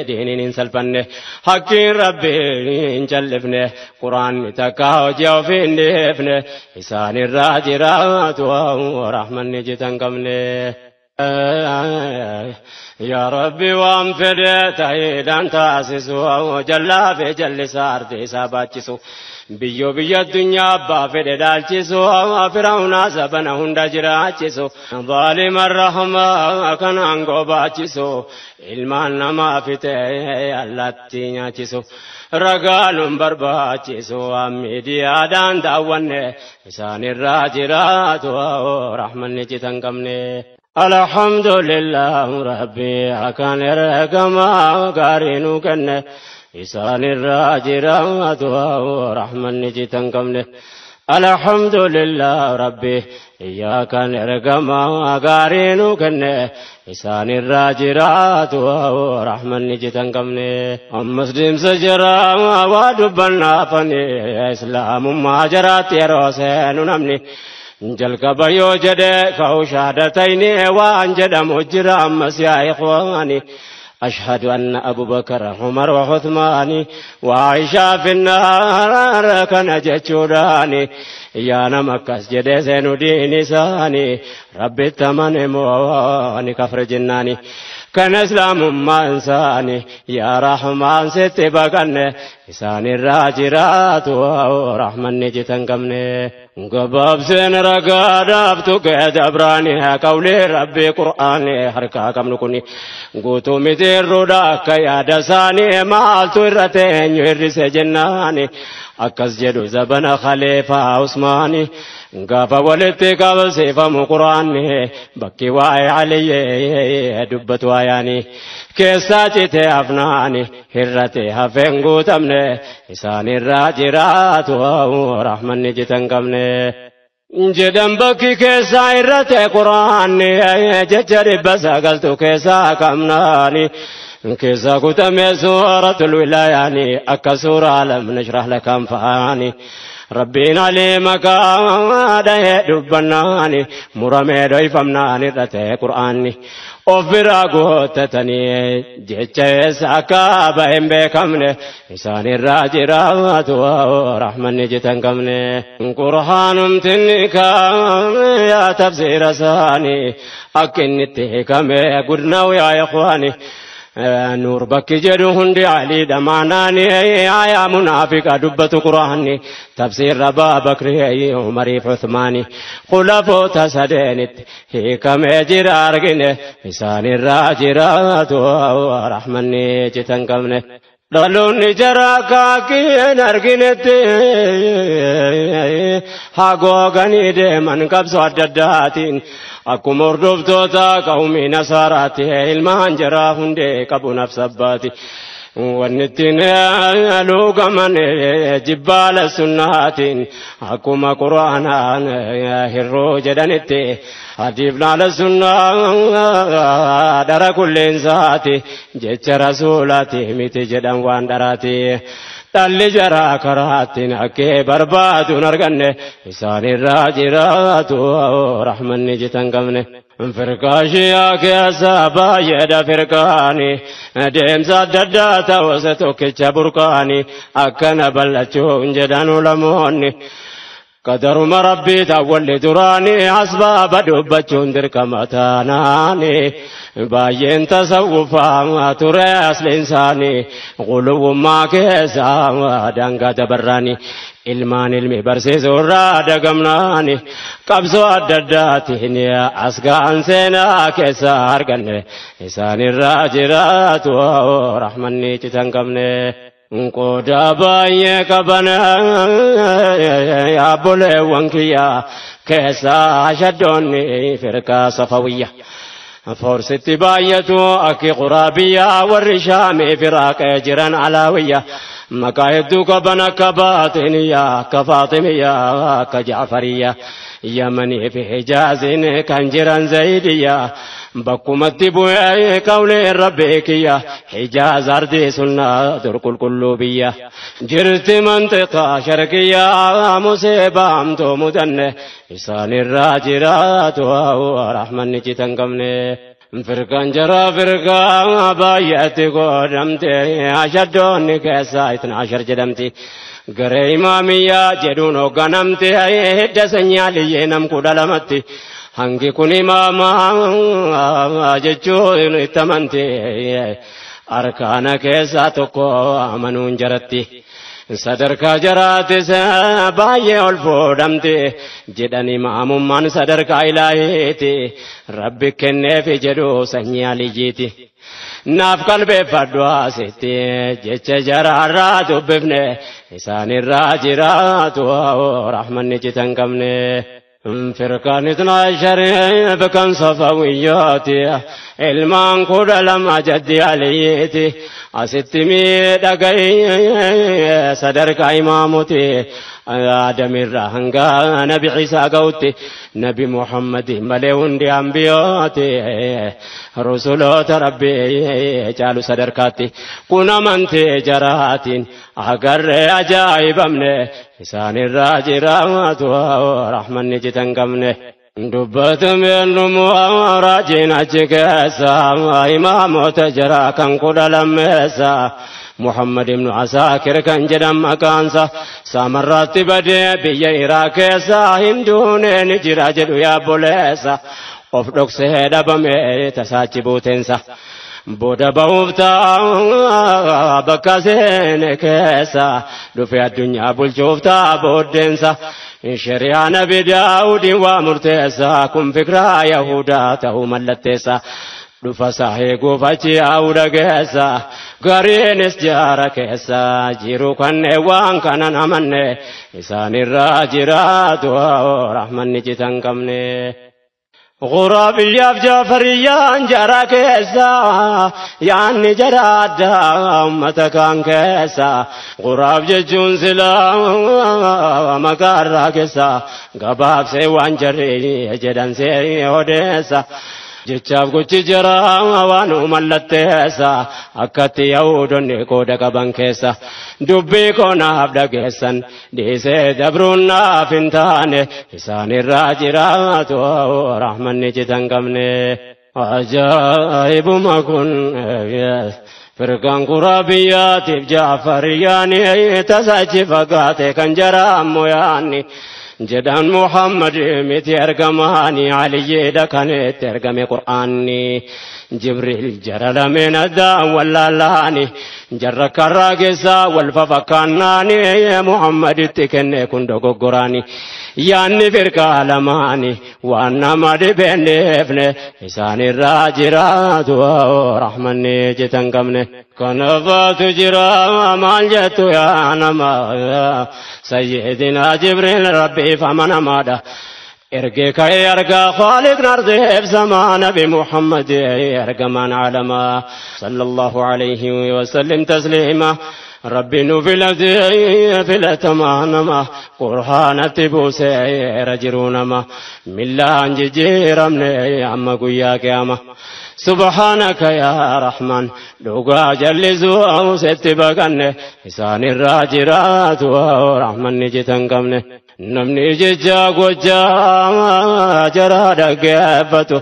diiniin hin salphanne hakkiin rabbii hin callifne quraanni takka hojii ofii hin dhiifne isaanirraa jiraatu rahmanni citan qabne. Yaa Rabbi waan fedhe ta'iidhaan taasisu jallaa fi jallisaa ardi isaa baachisu. Biyyoo biyya addunyaa abbaa fedhe dhaalchisu firaa'unaa sabana hunda jiraachisu zaalima rahmaa kan aangoo baachisu ilmaan namaa fixee allaattii nyaachisu ragaaluun barbaachisu waan miidiyaadhaan daawwanne isaanirraa jiraatu rahmanni citan qabne. Alhamdulillah rabbi akkaan ergamaa gaarii nuu kenne. Isaanirraa jiraatu rahmanni citan qabne. Alhamdulillah rabbi iyyakan ergamaa gaarii nuu kenne. Isaanirraa jiraatu rahmanni citan qabne. Ammas deemsa jaraa waa dubbannaafani islaamummaa jaraatti yeroo seenu namni. Jalqaba yoo jedhe ka'u shahaadatayni waan jedhamu jira ammas yaa ikhwaani. أشهد أن أبو بكر عمر وعثمان وعائشة في النار كان جتشوراني يا نمكس جدسين دين ساني ربي التمن مواني كفر جناني كان إسلام ما إنساني يا رحمن ست بقن إنسان الراجرات ورحمن نجتن قمني قباب سين رقاداب تقعد أبراني قولي ربي قرآني حركا قمنكني قوتو متير رداك يا دساني مالتو الرتين يرس جناني akkas jedhu zabana khaliifaa Usmaani gaafa walitti qabsiifamu quraanni bakki waa'ee Aliyyee dubbatu ayaani keessaa citee hafnaani hirrate hafeen guutamne isaanirraa jiraatu rahmanni citan qabne. Jedhan bakki keessaa irrate quraanni jecha 900 keessaa qabnaani. Keessa kutame suuratul wilaayaani akka suuraa lam nashrah laka anfaani. Rabbiin aliima kaadhee dubbannaani muramee dhoyfamnaan irrate qur'aanni. Of biraa guuttatanii jecha eessa akka bahe hin beekamne isaanirraa jiraatu rahmanni citan qabne. Qur'aanumtinni yaa tafsiira isaanii akka inni itti hiikame gudnaawu yaa ikhwaani. Nuur bakki jedhu hundi Aliidha maanaani aayaa munaafiqa dubbatu quraanni tafsiirra Abaa Bakrii Umariif Uthmaani khulafoota sadeenitti hiikamee jira argine isaanirraa jiraatu rahmanni citan qabne. Dhaloonni jaraa kaakkiin arginetti hagooganii deeman qabsoo adda addaatiin akkuma hordoftoota qawmii nasaaraatti ilmaan jaraa hundee qabu nafsabbaati. Wanni ittiin luugaman jibbaala sunnaatiin akkuma quraanaan hirroo jedhanitti hadiif laala sunnaa dhara kulleensaati jecha rasuulaati miti jedhan waan dharaati. Dhalli jaraa karaattiin akkee barbaaduun arganne isaanirraa jiraatu rahmanni jitan qabne. Firqaa shiyaa keessa baay'eedha firqaani deemsa adda addaa ta'us tokkicha burqaani akkana bal'achuun jedhan ulamoonni. Qadaruma rabbii taawwalli duraanii asbaaba dubbachuun dirqama taanaani baay'een tasawwufaa ture asliin isaanii quluwwummaa keessa daangaa dabarraani ilmaan ilmi barsiisuurraa dagamnaani qabsoo adda addaatiin as ga'an seenaa keessa arganne isaanirraa jiraatu rahmanni citan qabne. Qooda baay'ee qaban yaabboleewwan kiyya keessaa shaddoonni firqaa safawiyya. Forsitti baay'atu akki quraabiyya warri shaamii firaaqee jiran alaawiyya. Maqaa hedduu qaban akka baaxiniyya akka faaximiyya akka jaafariyya. Yamanii fi Hijaaziin kan jiran zaydiyya. Bakkumatti bu'ee qawleen rabbii kiyya Hijaaz ardii sunnaa dur qulqulluu biyya. Jirti mantiqaa sharqiyya musiibaamtuu mudanne isaanirraa jiraatu rahmanni citan qabne. Firqaan jara firqaa baay'eetti godhamte ashaddoonni keessaa 12 jedhamti. Garee imaamiyyaa jedhuun hoogganamte hidda sanyii aliyyee nam 12tti. Hangi kun imaamaa jechuun itti amante arkaana keessaa tokko amanuun jaratti. Sadarkaa jaraatis baay'ee ol fuudhamte jedhan imaamummaan sadarkaa ilaahiiti rabbi kenneefi jedhu sanyii aliyyiiti. Naaf qalbeeffadhu asitti jecha jaraarraa dubbifne isaanirraa jiraatu rahmanni citan qabne. Firqaan 12 kan safawiyyaati ilmaan 12 jaddi aliyyiiti asitti miidhagay sadarkaa imaamuti aadamirraa hanga nabi Ciisaa ga'utti nabi Muhammad malee hundi ambiyooti rusuloota rabbii caalu sadarkaatti kun amantee jaraatiin agarree ajaa'ibamne isaanirraa jiraatu rahmanni citan qabne. Dubbatameen dhumuu raajiin achi keessa imaamota jaraa kan 12 Muhammad ibnu Asaakir kan jedhan maqaansa saamarraatti badee biyya Iraaq keessa hinduunee ni jira jedhu yaabboleessa of dhoksee dhabame tasaachi buuteensa. Booda ba'uuf ta'a bakka seene keessa dhufe addunyaa bulchuuf ta'a booddeensa. Shari'aa Nabi Daawudiin waa murteessa kun fikiraa Yahudaa ta'uu mallatteessa. Dhufa isaa eeguuf achi yaa'uu dhageessa gariinis jaara keessa jiru kanneen waan kanan amanne isaanirraa jiraatu rahmanni citan qabne. Quraabiyyaaf jaafariyyaan jara keessa yaanni jara addaa uummata kaan keessa quraab jechuun silaa maqaarraa keessa gabaabsee waan jarri jedhan see odeessa. Jechaaf gochi jara waan mallatteessa akkatti yaa'uudonni qooda qaban keessa dubbii koonaaf dhageessan dhiisee dabruun naaf hin taane isaanirraa jiraatu rahmanni citan qabne. Ajaa'ibuma kun firqaan quraabiyyaatiif jaafariyyaani tasachi fagaate kan jara ammoo yaanni. Jedhan Muhammad miti ergamaani aliyyeedha kan itti ergame Qur'aanni Jibriil jara lameen addaan wallaalaani jarra karraa keessaa wal fafakkaannaani Muhammaditti kenne kun dogoggoraani yaanni firqaa lamaani waan nama dhibeenneefne isaanirraa jiraatu rahmanni citan qabne. Kanafaatu jira maal jettu yaa nama sayyidina Jibriil rabbiif amanamaadha. Ergee ka'ee argaa Khaaliqni ardeef samaa nabi Muhammad ergamaan alamaa sallallahu alayhi wa sallim tasliima. Rabbi nu filatee filatamaa nama qur'aanatti buuseera jiruu nama millaan jijjiiramne amma guyyaa qiyaama. Subhaanaka yaa Rahmaan dhugaa jallisuu setti baqanne isaanirraa jiraatu rahmanni jitan qabne. Namni jecha gochaa jaraa dhaggeeffatu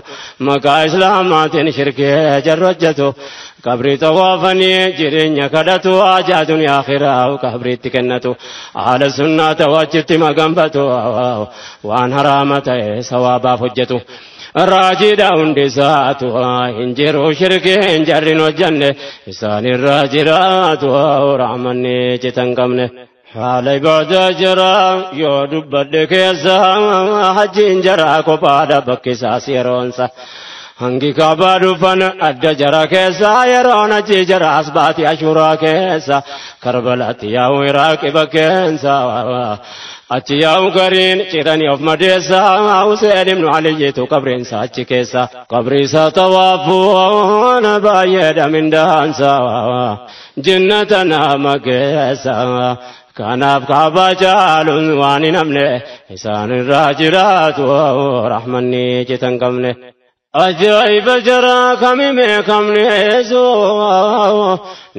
maqaa islaamaatiin shirkee jarra hojjetu qabrii xawaafanii jireenya kadhatu ajaa duniyaa akhiraa qabriitti kennatu haala sunnaa tawachitti maganfatu waan haraama ta'e sawaabaaf hojjetu. Raajiidha hundi isaatu hin jiru shirkeen jarrin hojjenne isaanirraa jiraatu rahmanni citan qabne. Haala ibaadaa jira yoo dubbadhe keessa hajjiin jaraa kophaadha bakki isaas yeroonsa. Hangi kaabaa dhufan adda jara keessa yeroon achi jaraas baati ashuuraa keessa Karbalaatti yaa'u Iraaqi bakkeensa. Achi yaa'u gariin ciranii of madeessa Huseen ibnu Aliyyiitu qabriinsa achi keessa. Qabriisa tawaafuun baay'eedha mindaansa jinnata nama keessa. Kanaaf kaabaa caaluun waan hin hafne isaanirraa jiraatu rahmanni citan qabne. Ajaa'iba jaraa kamime kamneesu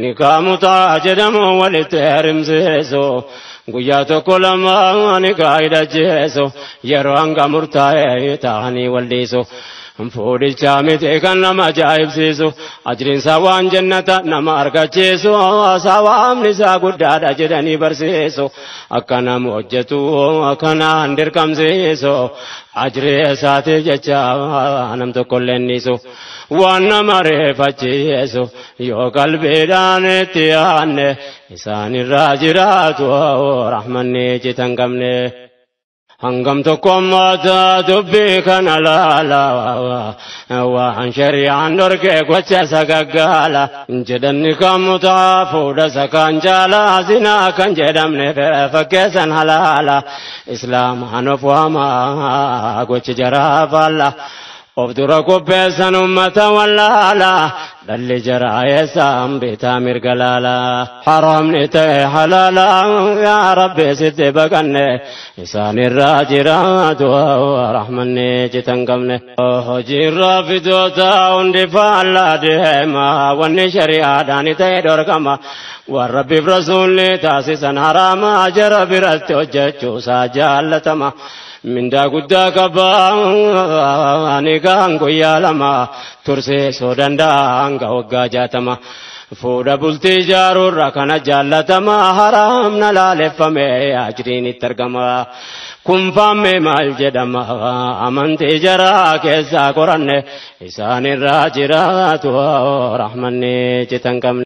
nikaa mutaa jedhamu walitti heerimsiisu guyyaa tokko lama nikaa hidhachiisu yeroo hanga murtaa'e ta'anii walliisu. Fuudhichaa miti kan nama ajaa'ibsiisu ajriinsaa waan jannata nama argachiisu sawaabni isaa guddaadha jedhanii barsiisu akka nama hojjetu akkanaan dirqamsiisu ajrii isaatiif jecha nam tokkollee niisu waan nama reeffachiisu yoo qalbiidhaan itti yaanne isaanirraa jiraatu rahmanni citan qabne. Hangam tokko ammaata dubbii kana laala waan shari'aan dhorkee gocha sagaggaala jedhanni kan mutaa fuudha sakaan jaala zinaa kan jedhamne fakkeessan halaala islaamaan of waamaa gochi jaraa faalla. Of dura qopheessan ummata wallaala dhalli jaraa eessaan bitaa mirga laala haramni ta'e halaala yaa rabbi sitti baqanne isaanirraa jiraatu rahmanni citan qabne. Hojiirraa fidoota hundi faallaa deema wanni shari'aadhaan ta'e dhorkama waan rabbiif rasuulli taasisan haraama jara biratti hojjechuusaa jaallatama. Mindaa guddaa qabaa ani kan guyyaa lama tursiisuu danda'a hanga waggaa 60. Fuudha bultii ijaaruurra kana jaallatama haraamna laaleffame ajriin itti argama. Kun faamme maal jedhama amantii jaraa keessaa qoranne isaanirraa jiraatu rahmanni citan qabne.